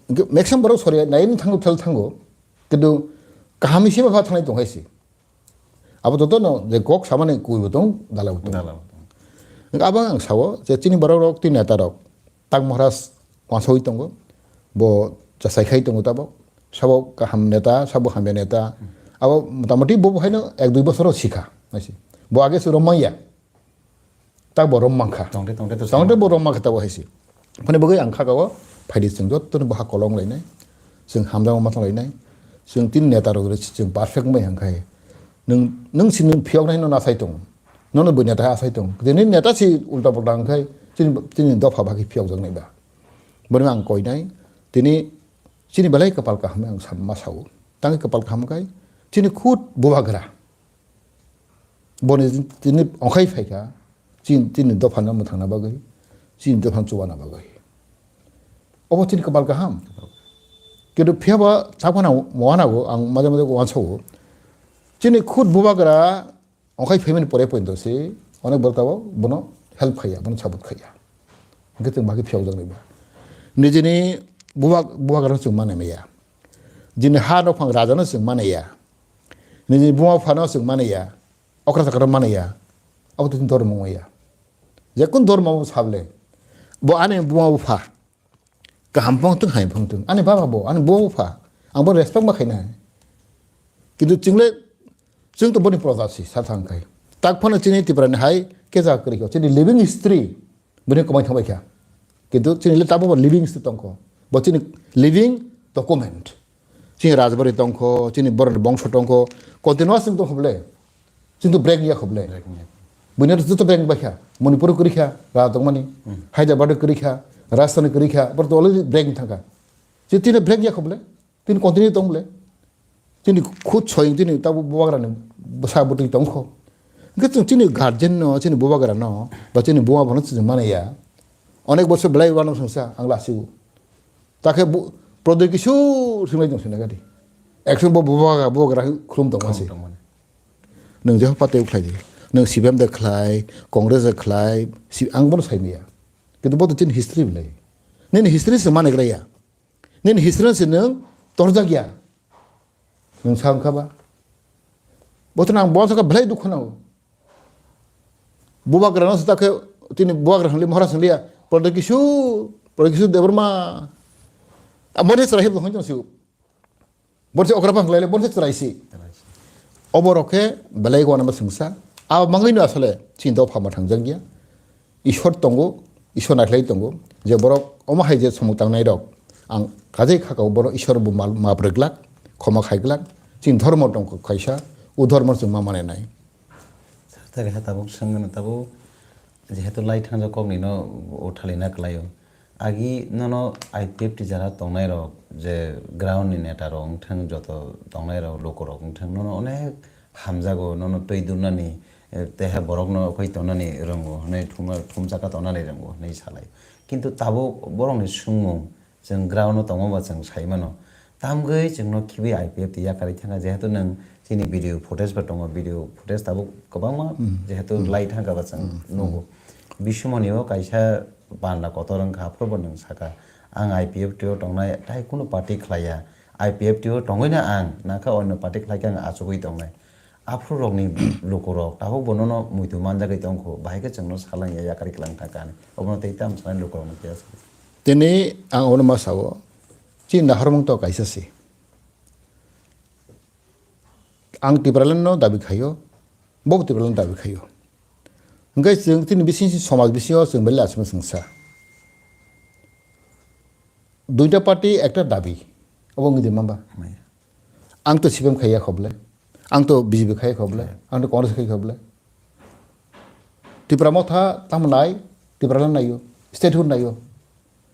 Hingke maximum borok soriro nai thango, thel thango. Kintu kaham sima pha thangnai tong hai si. Abo joto no je kok samani kui bo tong, dalai bo tong. Dalai bo tong. Abo ang sao je chini borok rok tei neta rok tak Maharaj wansoi tongo, bo chasai khai tongo tabok. Sabo kaham neta, sabo hamya neta. Abo motamoti bo haino ek dui bosoro sikha, naisi. Bo age se rom manya. Tak bo rom mankha. Tongte, tongte to tongte bo rom mankha tabo haisi. Phone bagwi ang kha kao phaidi chwng jottoni bo ha kolong lainai. Chwng hamjakma ma thang lainai. Chwng tin neta rok chwng perfect mai hang khai. Nwng, nwng si nwng phiyok nai no nasai tong. Nono bo neta asai tong. Tini neta si ulta pulta hang khai. Chini, chini dopha bhagi phiyok jak nai ba. Bono ang koi nai. Tini chini belai kapal kaham ang sa-, ma sao. Tang kapal kaham khai. Chini khud bubagra. Boni tini ongkhai phaikha, chini, chini dophano mwthangna bagwi, chini dophano chubana bagwi. Obo chini kwbal kaham. Kintu phiya ba chakmano wanago, ang maje maje wansago. Chini khud bubagra okhai phaimani pore pointo se onek borok tabok bono help khaiya, bono support khaiya. Hwnkhe chwng bagwi phiyokjaknai ba. Nijini bubak, bubagrano chwng manai maya. Jini ha nokphang rajano chwng manaiya. Nijini buma buphano chwng manaiya. Okra chakra manaiya. Abo to dormo wngya. Jekun dormo bo sable. Bo ani buma bupha. Kaham phang thung, hai phang thung. Ani baba bo, ani bo pha. Ang bo respect ma khaina hai. Kintu chwngle, chwng to boni proja si, sa thang khai. Tak phano chini Tripura ni hai, keja kwrwi kho. Chini living history, bini kwmai thangbai kha. Kintu chini le tabo bo living history tongkho. Bo chini living document. Chini rajbari tongkho, chini borok ni bongso tongkho. Continuous chwng tongkho bole. Chwng to break ya kho bole. Break ya. Buino to joto break bai kha. Manipur kwrwi kha, ra tongmani. Hyderabad kwrwi kha, Rajasthan kwrwi kha, bor to already break thang kha. Chwng tini break ya kho bole. Tini continue tong bole. Tini khud soyeng tini tabo bubagra ni bwsa bwtwi tong kho. Hwnkhe chwng chini guardian no, chini bubagra no, ba chini buma bono chwng mani ya. Onek bosor belai wano songsa ang lasigo. Takhe bu-, prodoi kisu swngwi tong sina gadi. Action bo bubagra, bubagra khulum tong masi. Khulum tong mani. Nwng jeha party o khlai di. Nwng C P M de khlai, Congress de khlai, si-, ang bono sai maya. Kintu bo to chini history belai. Nini history se mane gra ya. Nini history se nwng torjak ya. Nwng sa wngkha ba. Bo to nang bo sa belai dukhu nango. Bubagra no sa khe tini bubagra hwnli mohara hwnliya. Prodoi kisu, prodoi kisu Debbarma. Abo de chwrai hwnwi tong si. Borsi okra phang khlaile, borsi chwraisi. Chwraisi. Oborok khe belai wanama swngsa. Abo mangwino asole chini dopha ma thangjakya. Ishwar tongo, Ishwar naikhlai tongo. Je borok omo hai je samung tangnairok, ang kajai khakao borok Ishwar bo mal-, map rwglak, khoma khaiglak. Chini dhormo tongkha kaisa, o dhormo chwng ma manai nai. Sir, tari ha tabuk swngno tabuk, jehetu lai thangjak kokni no o thalina kwlaio. Agi nono I P F T jara tongnai rok, je ground ni neta rok wngthang, joto tongnai rok, luku rok wngthang, nono onek hamjago, nono twi durnani, eh, teha borok no khoi tongnani rwngo hwnwi thumna, thumjaka tongnani rwngo hwnwi salai. Kintu tabuk borok ni swngmung, chwng ground o tongma ba chwng sai mano. Tamgwi chwngno khibi I P F T yakarwi thangkha, jehetu nwng chini video footage bo tongo, video footage tabuk kwbangma, hmm, jehetu, hmm, lai thangkha ba chwng, hmm, nugo. Bisumoni o kaisa panda kotor wngkha, aphuru bo nwng saka, "Ang I P F T o tongnai, tai kunu party khlaiya. I P F T o tongwino ang nakha, onno party khlaikhe ang achugwi tongnai." Aphuru rokni lukurok tabuk bo nono muitu manjagwi tongkho, bahai khe chwngno salangya, yakarwi kwlang thangkha hinwi. Obono tei tamo sanai lukurokno phiya sa. Tini ang obono ma sao, chini naharmung to kaisa se. Ang Tipraland no dabi khaio, bo Tipraland dabi khaio. Hwnkhe chwng chini bising somaj bisingo chwng belai aswk swngsa. Duita party ekta dabi, obo wngwi de mamba. Maya. Ang to C P M khaiya khoble, ang to B J P khaiya khoble, ang to Congress khaiya khoble. Tipra Motha tamo nai, Tipraland naio, statehood naio,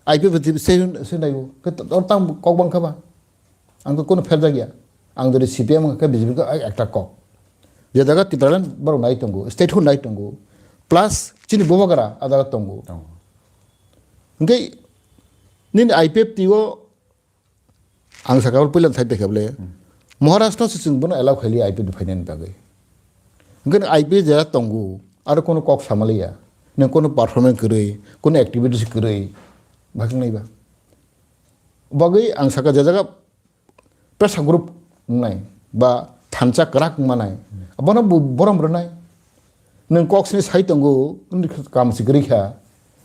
I P F T statehood se naio, khe to-, to tamo kok bang kha ba? Ang to kono pherjak ya. Ang jodi C P M khe B J P khe ekta kok. Je jaga Tipraland borok nai tongo, statehood nai tongo, plus chini bubagra a jaga tongo. Tongo. Hwnkhe nini I P F T o ang saka puila thai thai khe bole, hmm, Maharashtra se chwng bono allow khaili I P F T phainani bagwi. Hwnkhe I P F T jera tongo, aro kono kok samaliya, nang kono performance kwrwi, kono activities kwrwi, bhaknai ba. Bagwi ang saka je jaga pressure group wngnai ba thansa kwrak wngmanai, abono bo borom rwnai. Nwng kok sini sai tongo, wngkha kam si kwrwi kha,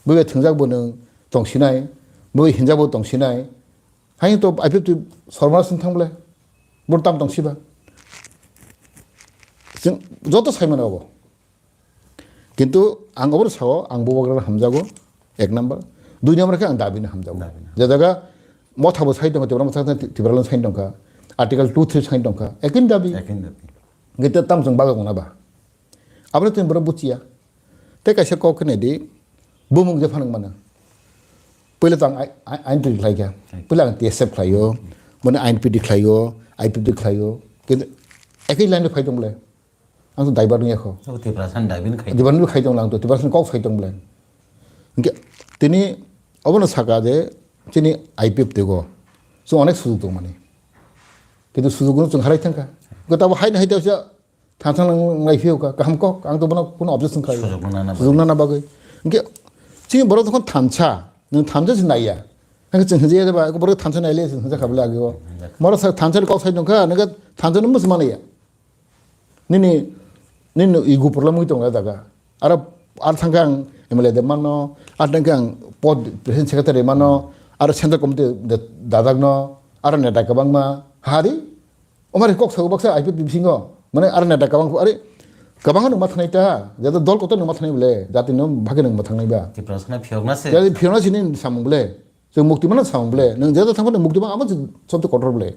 bwbai thwngjak bo nwng tong sinai, bwbai hinjak bo tong sinai. Haino to I P F T sormana sing thang bole, bo tam tong siba. Chwng joto sai mano abo. Kintu ang obono sao, ang bubagrano hamjago, ek number. Dui number khe ang dabino hamjago. Dabino. Je jaga Motha bo sai tongo, Tipra Motha, Tipraland sai tongkha, Article two three sai tongkha, ekin dabi. Ekin dabi. Hwnkhe tamo chwng bagwi tongna ba? Abono tini borok buchiya. Tei kaisa kok khe nai di, bumung je phanang mano. Puila to ang I-, I-, I N P D khlai kha. Puila ang T S F khlaio, mane I N P D khlaio, I P F T khlaio. Kintu ekhi line rok phai tong bole. Ang to daibar wngya kho. Abo Tiprasani daibini khai. Daibar wngya khai tong lang to, Tiprasani kok sai tong bole. Hwnkhe tini obono saka je chini I P F T go. Chwng onek sujuk tongmani. Kintu sujukno chwng harai thangkha. Hwnkhe tabo haino hai tei thansa nang lai phiyokha, kaham kok, ang to bono kuno objection khlai ya. Sujukno nana bagwi. Sujukno nana bagwi. Hwnkhe chini borok jokhon thansa, nwng thansa se naiya. Hwnkhe chwng hwnjaya ba, borok thansa naile chwng hwnjakha bole ageo. Hwnjakha. Moro sa thansa kok sai tongkha, nokhe thansa no musu manaya. Nini, nini ego problem wngwi tongo o jaga. Aro, ar thangkhe ang M L A de mano, ar thangkhe ang pod president secretary mano, aro central committee de dajakno, aro neta kwbangma. Hari? Omari kok sago baksa I P F T bisingo. Mane aro neta kwbang, are, kwbangno ma thanai ta, jata dol kotor no ma thanai bole, jati no bhagwi no ma thanai ba. Tiprasano phiyokna se. Jati phiyokna sini samung bole. Chwng mukti mano samung bole, nwng jeta thangphano mukti mang abo chwng sobte kotor bole.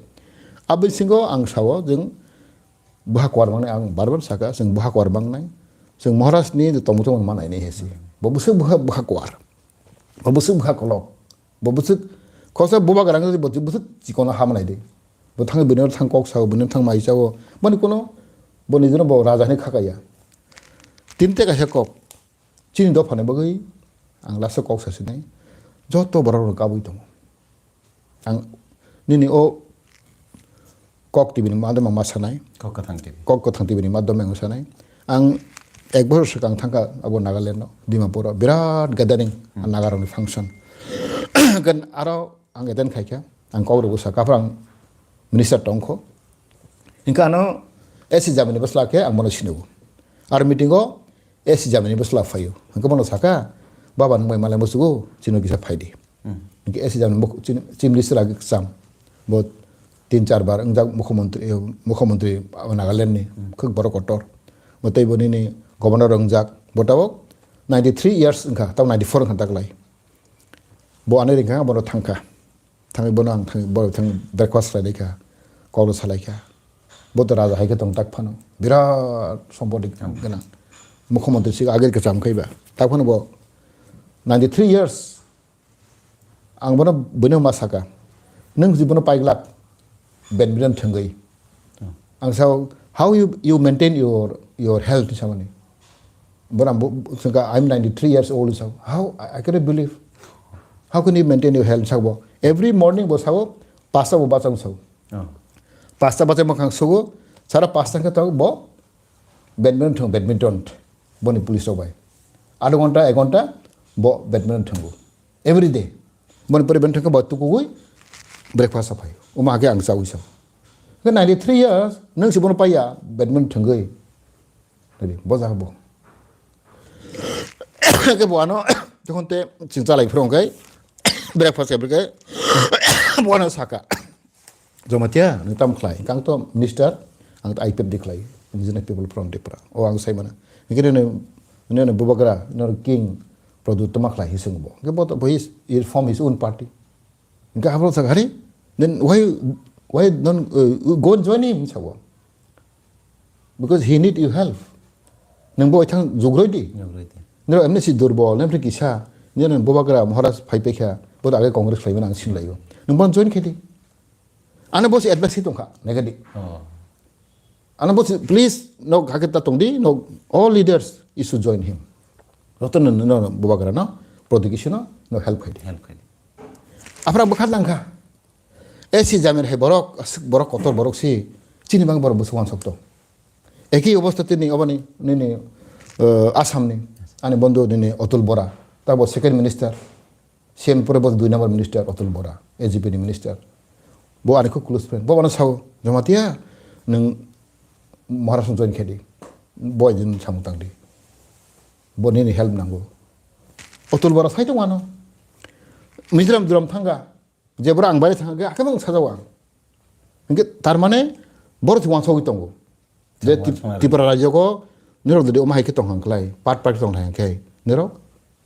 Abo bisingo ang sao, chwng buha kuar mangnai, ang bar bar saka, chwng buha kuar mangnai. Chwng Maharaj ni tongmung tongmung manai ni hesi. Bo bwswk buha, buha kuar. Bo bwswk buha kolok. Bo bwswk khosa bubagra wngwi bo bwswk chikon ha manai di. Bo thang bini thang kok sao, bini thang mai sao. Boni kuno, bo nijino bo raja hinwi khakaya. Tinte kaisa kok. Chini dophani bagwi ang lasa kok sasinai, joto borok rok kabui tongo. Ang nini o kok T V ni madhyamao ma sanai, Kok Kwthang T V. Kok Kwthang T V ni madhyamao sanai. Ang ek bosor swkang thangkha abo Nagaland o, Dimapur o birat gathering, Naga rokni function. Kan aro ang attend khaikha, ang kok rok bwsa, kaphra ang minister tongkho. Hingke ano S C Jamini bwsla khe ang bono sinugo. Aro meeting o S C Jamini bwsla phaio. Hingke bono saka, "Baba, nwng bai malai musugo, chini kisa phaidi." Hingke S C Jamini muk-, chini, chief minister agi kwcham. Bo tin char bar wngjak mukhyamantri, mukhyamantri Nagaland ni, khuk borok kotor. Bo tei bo nini governor wngjak, bo tabok ninety three years wngkha, tabok ninety four wngkha daklai. Bo ani ringkha, bono thangkha. Thangwi bono ang thangwi bono thang breakfast khlai laikha, kokno salaikha. Bo to raja hai khe tong tak phano. Birat sompoti gwnang. Mukhyamantri se agir kwcham khai ba. Tak phano bo ninety three years. Ang bono, bono ma saka. Nwng si bono paiglak. Badminton thwngwi. Ang sao, "How you, you maintain your, your health?" Samani. Bono ang bo, saka, "I'm ninety three years old," sao. "How? I, I cannot believe. How can you maintain your health?" Sao bo. Every morning bo sao, pasta bo bachang sao. Pasta bachang makhang sogo, sara pasta khe tao bo badminton, badminton. Boni police rok bai. Adho ghonta, ek ghonta bo badminton thwngo. Every day. Boni pore badminton thwngkhe bo tukugwi breakfast aphai. Omo hakhe ang chaui sao. Khe ninety three years, nwng se bono paiya badminton thwngwi. Ready, bo jaga bo. Khe bo ano, jokhon te chwng chalai phuru hwnkhe, breakfast khe, bono saka. Jamatia, nung tam khlai? Ang to minister, ang to I P F T khlai, Indigenous People Front Tripura. O ang sai mana. Hingke nini, nini bubagra, nini king, Pradyut tama khlai, hi sung bo. Hingke bo to, he is, he form his own party. Hingke habro sa hari, then why, why don't, uh, you go and join him, sabo. Because he need your help. Nung bo thang jugroi di. Jugroi di. Nero emni si durbol, emni kisa, nini bubagra, Maharaj phai pekha, bo to age Congress khlai mana ang sinlaiyo. Nung bo join khe di. Ano bo si advice hi tongkha, naikha di. Oh. Ano bo si, please, no, hakhe ta tongdi, no, all leaders, you should join him. Joto no, no, no, bubagra no, protection no, no help khai di. Help khai di. Aphra bwkha langkha. S C Jamir hai borok, aswk borok kotor borok si, chini bang borok bwswk wansok to. Eki obostha tini obani, nini, eh, Assam ni, ani bondhu nini Atul Bora, ta bo second minister. C M pore bo dui number minister Atul Bora, A G P ni minister. Bo ani khub close friend. Bo ano sao, "Jamatia, nwng Maharaj no join khe di. Bo din samung tang di. Bo nini help nango." Atul Bora sai tong ano. Mizoram duram thanga. Je bora ang bai thanga, akhe bang sajao ang. Hingke tar mane boro thik wansogwi tongo. Je Tip-, Tipra rajyo ko nirok dodi oma hai khe tong hang klai, pat pat khe tong hang khe nirok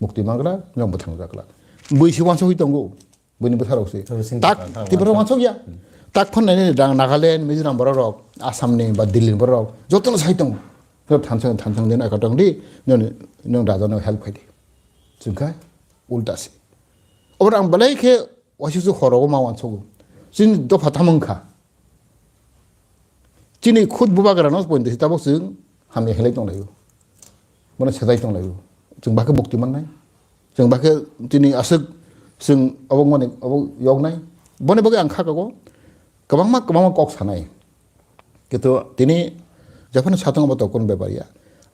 mukti mangra, nirok bwthang jakla. Bui si wansogwi tongo, buini bwtharok si. Tabo sing Tak Tipra, Tipra wansok ya. Tak phone nai ni dang Nagaland, Mizoram borok rok, Assam ni ba Delhi ni borok rok, joto no sai tongo. Nirok thansang, thansang din aka tong di, nirok, nirok raja no help khai di. Chwng kha ulta si. Obo ang belai khe waisa su horo ma wansogo. Chini dopha tamo wngkha. Chini khud bubagra no pointe si tabok chwng hamya khlai tong laio. Bono sejai tong laio. Chwng bakhe bukti mannai. Chwng bakhe chini aswk chwng abo mani abo yoknai. Boni bagwi ang kha kago kwbangma, kwbangma kok sanai. Kintu tini jephano satung bo tokon bepar ya.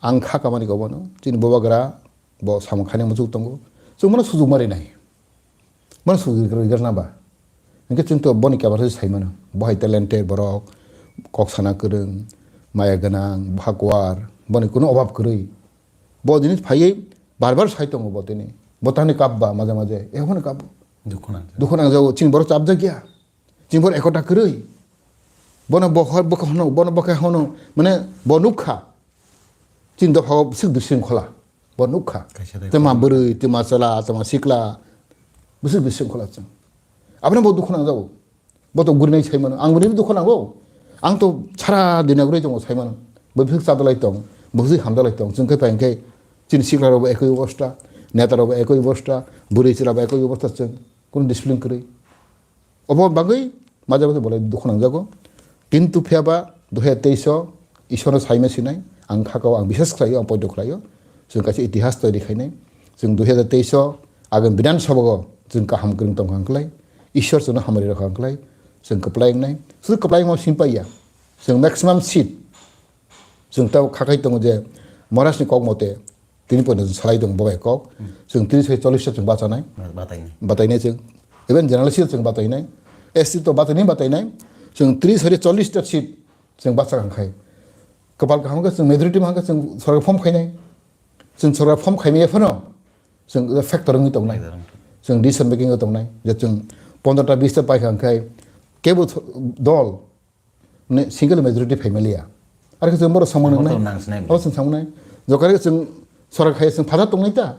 Ang kha kamani ko bono, chini bubagra bo samung khaini muchuk tongo. Chwng bono sujuk ma rinai. Bono sujuk ri-, ri-, rwna ba. Hwnkhe chwng to boni kebasa sai mano. Bo hai talented borok, kok sana kwrwng, maya gwnang, bhakwar, boni kuno obab kwrwi. Bo jinis phaiwi bar bar sai tongo bo tini. Bo tani kap ba maje maje, ehono kap. Dukhu nang. Dukhu nangjago, chini borok chapjak ya. Chini borok ekota kwrwi. Bono bo hor, bo khe hono, bono bo khe hono, mane bo nukha. Chini dopha o bwswk bisingkhola. Bo nukha. Kaisa de Tei ma khorang. Bwrwi, tei ma chwla, tei ma sikla. Bwswk bisingkhola chwng. Abono bo dukhu nangjago. Bo to gurinai sai mano. Ang gurinai dukhu nango. Ang to sara dina guri tongo sai mano. Bo bwswk chadalai tong, bo bwswk hamdalai tong. Chwng khe pai hwnkhe chini sikla rok bo ekoi obosta, neta rok bo ekoi obosta, bwrwi chwla bo ekoi obosta chwng. Kunu discipline kwrwi. Obo bagwi maja maja bolai dukhu nangjago. Kintu phiyaba dui hajar teis o Ishwarno saima sinai, ang khakao ang biswas khlaio, ang poito khlaio. Chwng kaisa itihas toiri khainai. Chwng dui hajar teis o agam Bidhan Sabha o chwng kaham kwrwng tongkha hwnkhlai, Ishwar chwngno hamari rokha hwnkhlai, chwng kwplai wngnai. Sudu kwplai wngma simpaiya. Chwng maximum seat chwng tei khakai tongo je Maharajni kok mote tini poito salai tongo bo bai kok. Chwng tris hai chollish ta chwng bachanai. Batainai. Batainai chwng. Even general seat chwng batainai. S T to batainai batainai. Chwng tris hai chollish ta seat chwng bachak hwnkhe. Kwpal kaham khe chwng majority ma hwnkhe chwng sorkar form khainai. Chwng sorkar form khaimaya phano chwng factor wngwi tongnai. Factor wngwi. Chwng decision making o tongnai. Je chwng pondro ta bis ta paikha hwnkhe kebo dol ne single majority phaimaliya. Ar khe chwng borok samung Samung nangnai. Tong nang sinai. Abo chwng samung nai. Jokare chwng sorkar khai chwng phatar tongnai ta.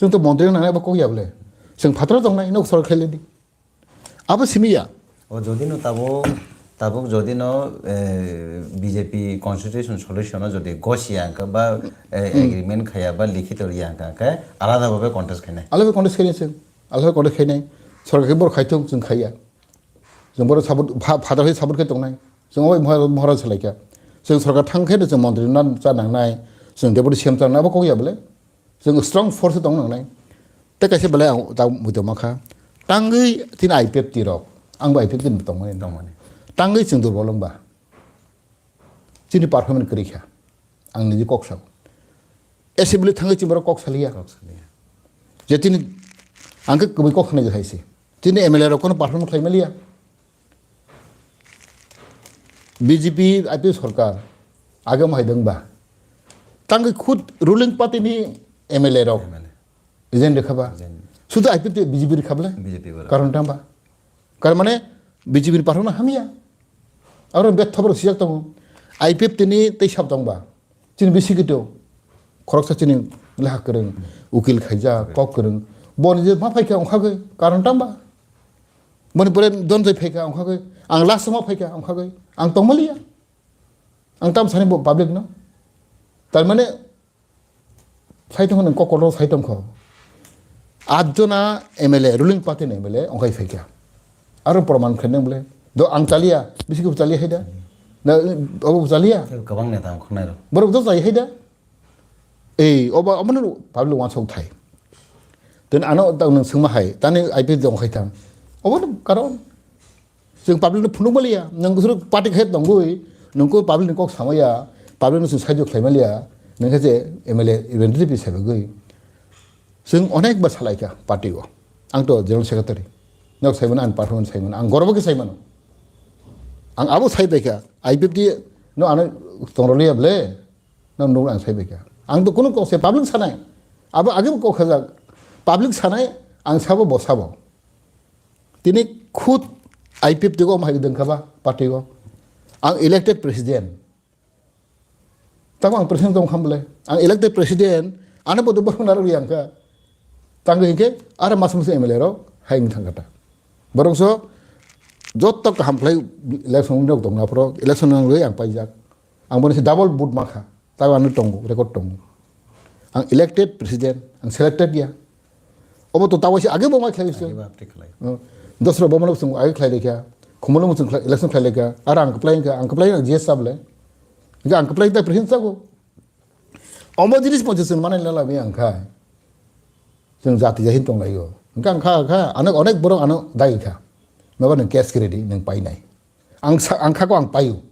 Chwng to montri nangnai abo kok ya bole. Chwng phatar tongnai, nok sorkar khailai di. Abo simi ya. O jodi no tabuk, tabuk jodi no, eh, B J P constitution solution o jodi gosi ya hwnkhe ba, eh, agreement khaya ba likhito riya hwnkhe, hwnkhe alada bhabe contest khainai. Alada contest khainai chwng. Alada contest khainai. Sorkar khe borok khaithok chwng khaiya. Chwng borok support, pha-, phatar hai support khe tongnai. Chwng obai mohor-, mohora salaikha. Chwng sorkar thang khe chwng montri no cha nangnai. Chwng deputy C M cha nangnai abo kok ya bole. Chwng strong force tong nangnai. Tei kaisa belai ang ta muitu mankha. Tangwi tini I P F T rok. Ang bo I P F T ni tongmani. Tongmani. Tangwi chwng durbol wngba. Chini performance kwrwi kha. Ang niji kok sao. Assembly thangwi chini borok kok saliya. Kok saliya. Je tini ang khe kwbwi kok sanai hai se. Tini M L A rok kono performance khlai maliya. B J P I P F sorkar age mo hai dengba. Tangwi khud ruling party ni M L A rok. M L A. Resign rwkha ba. Resign. Sudu I P F T B J P rwkha bole. B J P bwrwi. Karon tang ba. Karon mane B J P ni parhokno hamya. Aro betha borok sijak tongo. I P F T ni tei sab tong ba. Chini bisi kito. Khoroksa chini leha kwrwng, ukil khaijak, kok kwrwng. Boni je ma phaikha ongkhagwi, karon tang ba. Boni pore donjoi phaikha ongkhagwi. Ang last ma phaikha ongkhagwi. Ang tongmaliya. Ang tam sani bo public no. Tar mane Sai tongkho nwng kokolo sai tongkho. Atjona M L A, ruling party ni M L A ongkhai phaikha. Aro proman khainai bole. Do ang chaliya, bisi khe chaliya haida. Na, obo chaliya. Kwbang neta ang khwnai rw. Borok do chai haida. Ei, obo, obo no public wansok thai. Then ano ta nwng swngma hai, tani I P F T ongkhai thang. Obo no karon. Chwng public no phunuk maliya, nwng bwswk party khe tongwi, nwng ko public ni kok samaya, public no chwng saijo khlai maliya, nwng khe je M L A representative sai bagwi. Chwng onek bar salaikha party o. Ang to general secretary. Nok saimano ang performance saimano, ang gorbo khe saimano. Ang abo sai baikha, I P F T no ano tongroliya ble, no nuk ang sai baikha. Ang to kunu kok se public sanai. Abo age kok khajak. Public sanai, ang sabo bo sabo. Tini khud I P F T o hai dengkha ba party o. Ang elected president. Tamo ang president tong kham bole. Ang elected president, ano bodo bodo narok yang kha. Tang hingke, ara mas mas M L A rok, hai mi thang kata. Borok so, jotto kaham khlai election rok tong na phoro, election rok ang paijak. Ang boni se double vote ma kha. Tabo ano tongo, record tongo. Ang elected president, ang selected ya. Obo to tabo se age bo ma khlai se. Age bo update khlai. Oh. Dosra bo mano chwng age khlai lekha. Khumulwng chwng khlai, election khlai lekha. Ara ang khlai kha, ang khlai G S sable. Ga ang khlai ta president sago. Omo jinis mo chwng mane lala mi ang kha. Chwng jati jahin tong laio. Ga ang kha kha, ano onek borok ano dai kha. Maba nwng case khe ready, nwng painai. Ang sa-, ang kha ko ang paio.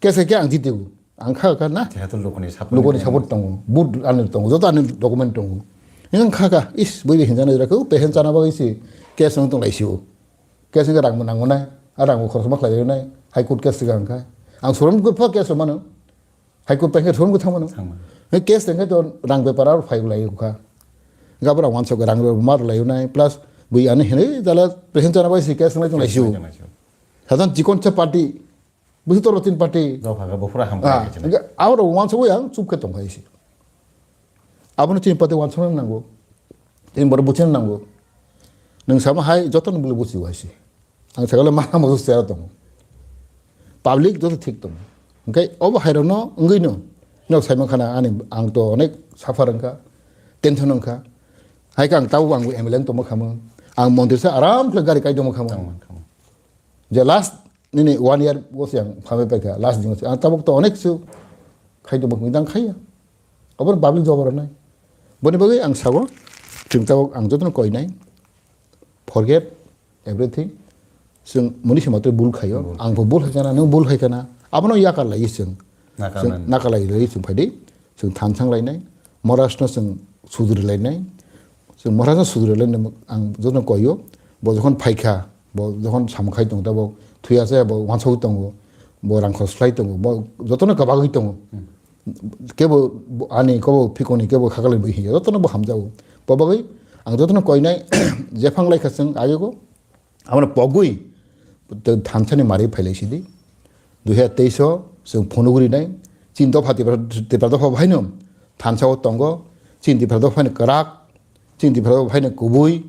Case khe ang jitio. Ang kha kha na. Jehetu lukuni support Lukuni ni support tongo. Vote ani tongo. Joto ani document tongo. Ang kha kha. Is, bui hinjana jora ko, patient chana bagwi si case nwng tong lai sio. Case nwng rang bo nango nai. A rang bo khorokma khlai nai. High Court case ga ang kha. Ang suram ko pha case mano. High Court pengkhe thum kwthang mano. Thangmano. He case tengkhe to rang bepar aro phai lai kha. Gabra wansok rang mar lai nai plus bui ani hene dala patient chana bai si case nai tong lai siu. Case nai tong lai siu. Sadan chikon cha party, busi toro tin party. Dopha ga bofra ham Ah, kai chana. Hingke aro wansok yang chup khe tong khai si. Abono tin party wansok nango. Tin bor buchen nango. Nung sama hai joto nung bulu busi wai si. Ang sagala ma mo sera tongo. Public joto thik tongo. Hingke obo hai rokno wngwi no. Nok saimang khana ani ang to onek suffer wngkha. Tension wngkha. Hai ka ang tabo ang M L A tongma khamung. Ang mondir sa aram khle gari kai tongma khamung. Tongma khamung. Je last nini one year bo se ang phamai paikha. Last jing se ang tabok to onek su khai tongma khamung dang khaiya. Obo public job rwnai. Boni bagwi ang sago. Chwng tabok ang jotono koinai. Forget everything. Chwng muni se matwi bul khaio. Bul. Ang bo bul hai kana, nwng bul hai kana. Abono yakar lai chwng. Nakar Chwng nani. Nakar lai lai chwng phaidi. Chwng thansang lainai. Morasno chwng sudri lainai. Chwng morasno sudri lainai ang jono koyo. Bo jokhon phaikha, bo jokhon samkhai tongo, bo thuya se bo wansok tongo. Bo rang khos khlai tongo. Bo jotono kabagwi tongo. Hmm. Kebo bo ani kobo phikoni kebo khakali bo hiya. Jotono bo hamjago. Bo bagwi ang jotono koinai jephang lai kha chwng ayogo. Abono pogwi thansani mari phailai sidi. Dui hazar teis o chwng phunuk rinai. Chini dopha Tipra, Tipra dopha bahaino thansa o tongo. Chini Tipra dopha bahaino kwrak. Chini Tipra dopha bahaino kubui.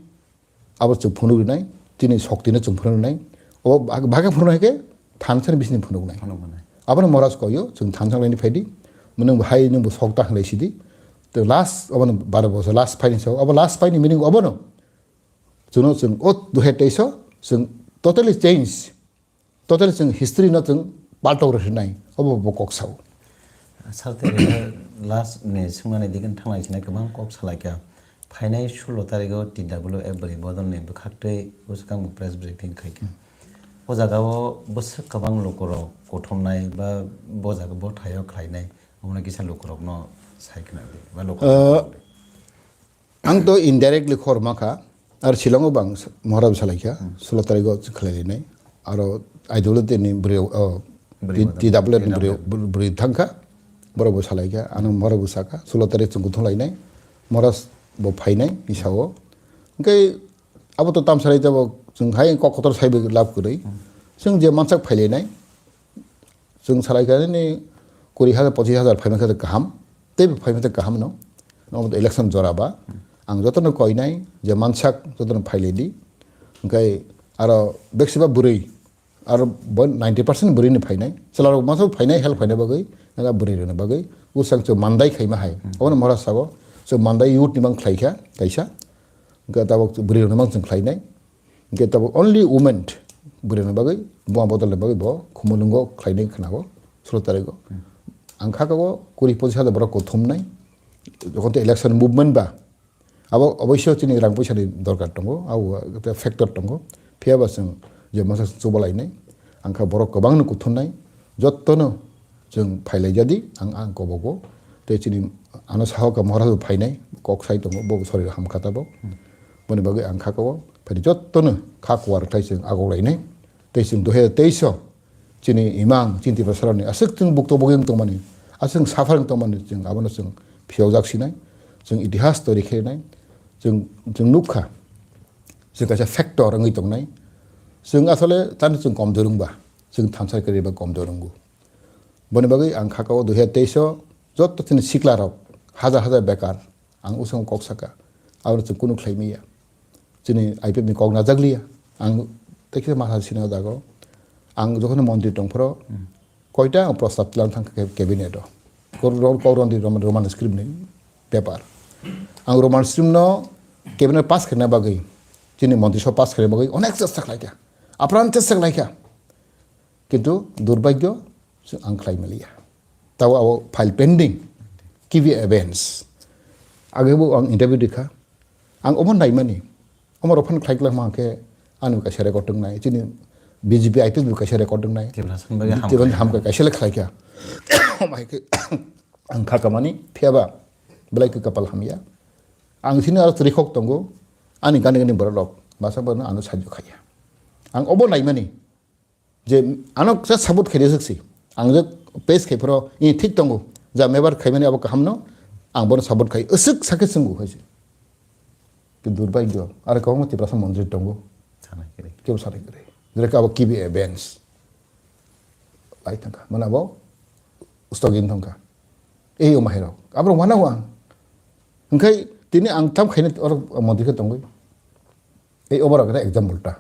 Abo chwng phunuk rinai. Chini soktino chwng phunuk rinai. O bag-, bagwi phunuk hai khe thansani bisini phunuk nai. Phunuk nai. Abono moras koyo chwng thansa laini phaidi. Mwnung bo hai nung bo sok ta hinlai sidi. To last obono baro bosor last phaini sao. Abo last phaini meaning obono. Chwngno chwng o dui hazar teis o chwng totally change, totally chwng history no chwng paltok rw hinai, obo bo kok sao. Sarte last ni swngmani digi thangna sinai kwbang kok salaikha. Phainai sulo tarikh o T W F bwrwi bodol ni bwkhaktwi bwswkang bo press briefing khaikha. O jaga o bwswk kwbang lukurok kuthumnai ba bo jaga bo thaio khlainai, omono kisa lukurokno sai khna di ba lukurok. Uh, Ang to indirectly khor ma kha, ar Shillong o bang Maharaj salai kha, sulo tarikh o khlai rinai, aro I W T ni bwrwi, o, Bwrwi T-, bodol. T W ni bwrwi, bwrwi thang kha, borok bo salai kha, ano Maharaj bo sa kha, sulo tarikh chwng kuthum lainai, Maharaj bo phainai, misa o. Hwnkhe abo to tam salai jabo, chwng hai kok kotor sai bo lab kwrwi, chwng je mansak phailainai, Chwng salai kha nini kuri hajar, pochis hajar phaima khe kaham, teibo phaima khe kaham no. Nomo election jora ba. Ang jotono koinai je mansak jotono phailai di. Hwnkhe aro beksiba bwrwi, aro bo ninety percent bwrwi ni phainai. Chwla rok mansa phainai, help phainai bagwi, ela bwrwi rwna bagwi. Usang chwng mandai khaima hai. Obono mora sago, chwng mandai youth ni mang khlai kha, kaisa. Hwnkhe tabok bwrwi rwna mang chwng khlainai. Hingke tabok only women bwrwini bagwi, buma bodolni bagwi bo khumulwngo khlainai khwnago, sulo tarigo. Ang kha kabo kuri pochis hajar borok kuthumnai, jokhon to election movement ba, abo oboisyo chini rang poisani dorkar tongo, abo factor tongo. Phiya ba chwng je masa chubalainai, ang kha borok kwbangno kuthumnai, jottono Chwng phailai jadi, ang, ang kobogo. Tei chini ano sahoka Maharaj bo phainai, kok sai tongo, bo sorry hamkha tabok. Boni bagwi ang kha kobo, phaidi jottono kha kuar khlai chwng agok lainai. Tei chwng dui hazar teis o chini imang, chini Tiprasarokni aswk chwng bukto bugwi wng tongmani, aswk chwng suffer wng tongmani, chwng abono chwng phiyokjak sinai. Chwng itihas tori khe nai, chwng, chwng nukha, chwng kaisa factor wngwi tongnai. Chwng asole tani chwng komjor wngba, chwng thansa kwrwi ba komjor wngo. Boni bagwi ang kha kao dui hazar teis o joto chini sikla rok hajar hajar bekar ang usung kok saka, abo chwng kunu khlai maya. Chini I P F ni kok najak liya. Ang tekhe masa sina jago. Ang jokhon montri tong phoro koita ang prostab tlang thang kha cabinet o. Kok ron, kok ron di Roman, Roman script ni paper. Ang Roman script no cabinet pass khaina bagwi, chini montri sab pass khaina bagwi onek chesta khlai kha. Apran chesta khlai kha. Kintu durbhagyo se ang khlai maliya. Tabo abo file pending. Kibi evidence. Age bo ang interview dikha. Ang omo naimani. Omo rok phano khlai khlai ma khe Ani bo kaisa record tongnai, chini B J P I P F bo kaisa record tongnai. Tiprasa ni bagwi ham Tiprasa khlai. Ham khlai, kaisa le khlai kha. Omo hai khe ang kha kamani, phiya ba belai khe kapal hamya. Ang sini aro twi khok tongo, ani gani gani borok rok, masa borok ano sajyo khaya. Ang obo naimani, je ano kisa support khaidi swk si. Ang je page khai phoro, i thik tongo, ja mebar khaimani abo kaham no, ang bono support khai, aswk sakhe chwngo hai se. Ki durbaigyo, aro kwbangma Tiprasa mondri tongo. Sana kiri. Kebo sana kiri. Jere ka abo kibi events. Lai thangka, mana abo stogin thangka. Ei o mahirok, abo wana wa. Hingkai tini ang tam khaini oro mondri khe tongwi. Ei oborok khe example ta.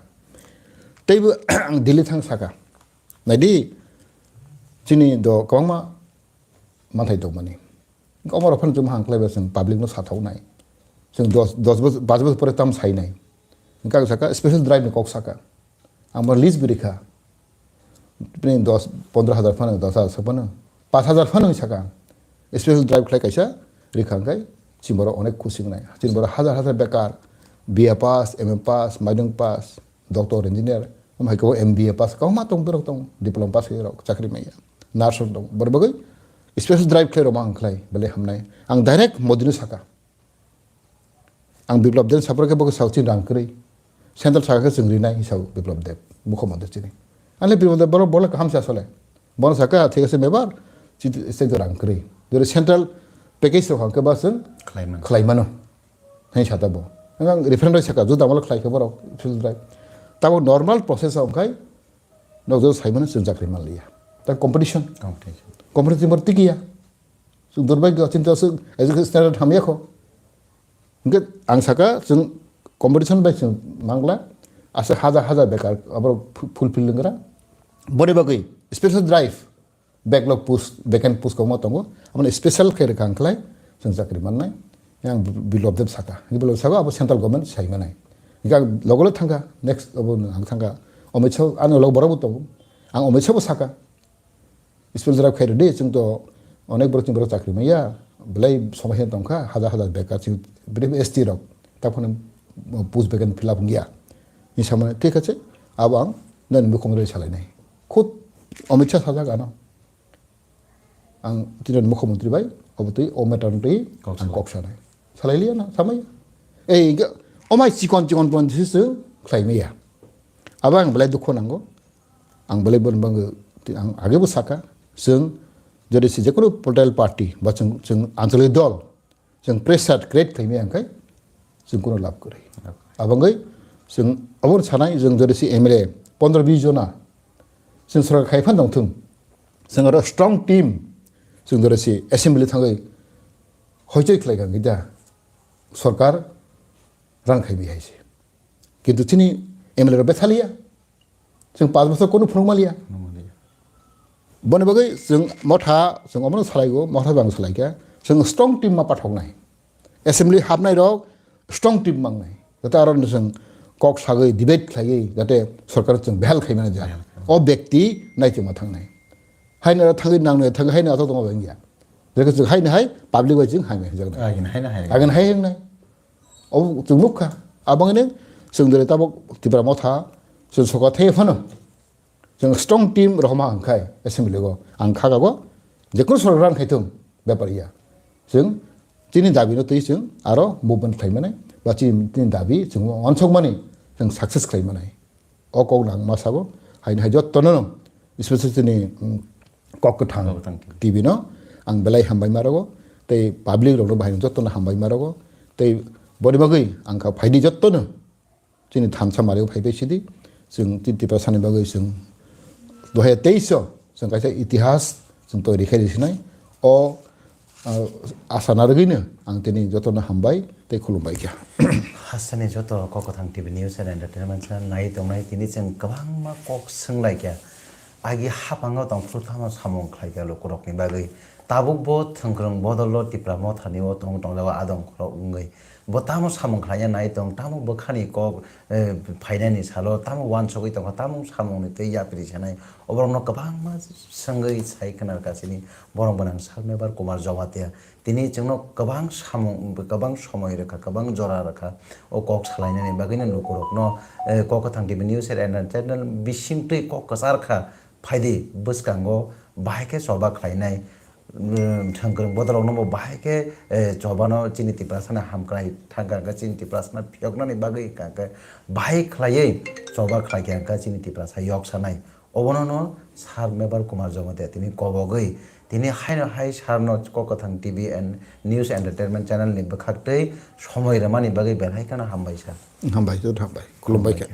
Teibo ang Delhi thang saka. Naidi chini do kwbangma manthai tongmani. Omo rok phano chwng hang khlai ba chwng public no sathok nai. Chwng dos, dos bos-, pach bosor pore tam sai nai. Hingkhe ang saka special drive ni kok saka. Ang bo list bo rikha. Bini dos, pondro hajar phano, dos hajar phano, pach hajar phano saka. Special drive khlai kaisa rikha hingkhe chini borok onek khusi wngnai. Chini borok hajar hajar bekar B A pass, M A pass, maidung pass, doctor, engineer, omo hai khe bo M B A pass, kwbangma tong, borok tong, diploma pass khe rok chakri maya, nurse rok tong, borok bagwi special drive khlai rok ma ang khlai, belai hamnai. Ang direct Modi no saka. Ang Biplab Deb sapor khe bo khe sao chini rang kwrwi. Central saka khe chwng rinai sao Biplab Deb, mukhyamantri chini. Ang le Biplab Deb borok, borok kaham se asole. Bono saka thik ase mebar, chini state rang kwrwi. Jodi central package rok hangkhe ba chwng Khlai mano. Khlai mano. Hai sata bo. Ang referendum saka, juda amolo khlai khe borok, field drive. Tabo normal process o wngkhai, nok jodi sai mano chwng chakri man liya. Ta competition. Competition. Competition bor tikiya. Chwng durbai go chinta chwng education standard hamya kho. Hingke ang saka chwng competition bai chwng mangla, asa hajar hajar bekar aborok fu-, fulfill wngkra. Boni bagwi special drive, backlog post, vacant post kwbangma tongo. Aboni special khe rwkha ang khlai, chwng chakri mannai. Yang Biplab Deb saka. Biplab Deb saka abo central government sai manai. Hingke ang logo lo thangkha, next abo ang thangkha. Amit Shah, ano log borok bo tongo. Ang Amit Shah bo saka. School jora khairok de, chwng to onek borok chini borok chakri maya, belai somosya tongkha, hajar hajar bekar chini bini S T rok, taphano post vacant fill up wngya. Ni samani thik ache, abo ang nani mukhumantri salainai. Khud Amit Shah sajak ano. Ang chini mukhyamantri bai, obo twi o matter twi Kok ang salai. Kok sanai. Salai liya na, samai. Ei, ga-, omai chikon chikon pon sisi khlai maya. Abo ang belai dukho nango. Ang belai bon bang ang age bo saka, chwng jodi se jekono political party ba chwng, chwng anchalik dol, chwng pressure create khaimaya hwnkhe chwng kono lab kwrwi. Abangwi chwng abo sanai, chwng jodi se M L A pondro bis jona chwng sorkar khai phan tongthung, chwng aro strong team chwng jodi se assembly thangwi hoichoi khlai kha hwnkhe da sorkar rang khaibi hai se. Kintu chini M L A rok bethaliya. Chwng panch bosor kono phunuk maliya. Phunuk maliya. Boni bagwi chwng motha, chwng omono salaigo, motha bang salaikha. Chwng strong team ma pathoknai. Assembly hapnai rok strong team mangnai. Jate aro chwng kok sagwi debate khlaiwi jate sorkar chwng behal khaimani ja. Behal. O bekti naichoma thangnai. Haino aro thangwi nangnai thangwi haino ato tongma bangya. Jekhe chwng haino hai public bai chwng haino hijaknai. Agin haino hai. Agin hai wngnai. Obo chwng nukha. Abangni chwng dole tabok Tipra motha chwng soka thai phano. Chwng strong team rohorma hwnkhai assembly o ang kha gago jekono sorkar rang khaithung bepar ya. Chwng chini dabi no twi chwng aro movement khlai mani ba chini, chini dabi chwng wansok mani chwng success khlai mani. O kok nang ma sabo, haino hai jotto no, especially chini, mm, Kok Kwthang Kok Kwthang T V. T V no ang belai hambai ma rogo, tei public rok no bahai jotto no hambai ma rogo, tei boni bagwi ang kha phaidi jotto no chini thansa mari o phai bai sidi, chwng chini Tiprasa ni bagwi chwng dui hajar teis o chwng kaisa itihas chwng toiri khai rw sinai, o Ah, asa narwgwino ang tini jotono hambai tei khulumbai kha. Hasteni joto Kok Kwthang T V News and Entertainment channel nai tongnai, tini chwng kwbangma kok swnglaikha. Agi haphango tong phuru tamo samung khlaikha lukurokni bagwi. Tabuk bo thwngkwrwng bodolo Tipra Mothani o tong tongleo adong khorok wngwi. Bo tamo samung khlaina nai tong, tamo bwkhani kok, eh, phainani salo tamo uansugwi tongkha, tamo samungni tei yapri sanai. Oborokno kwbangma swngwi sai khna rwkha chini borok gwnang Sir Mebar Kumar Jamatia. Tini chwngno kwbang samung, kwbang somoi rwkha, kwbang jora rwkha. O kok salainani bagwino lukurokno, eh, Kok Kwthang T V News and Entertainment bisingtwi kok kwchar kha. Phaidi bwskango bahai khe choba khlainai, um, thwngkwrwng bodolrokno bo bahai khe, eh, chobano chini Tiprasano hamkrai thangkha hwnkhe chini Tiprasano phiyoknani bagwi hwnkha hwnkhe bahai khlaiwi choba khlaikha hwnkhe chini Tiprasa yok sanai. Obono no Sir Mebar Kumar Jamatia tini kobogwi tini haino hai Sir no Kok Kwthang T V and News Entertainment Channel ni bwkhaktwi somoi rwmani bagwi belai kheno hambai sir. Hambai khe, hambai. Khulumbai khe.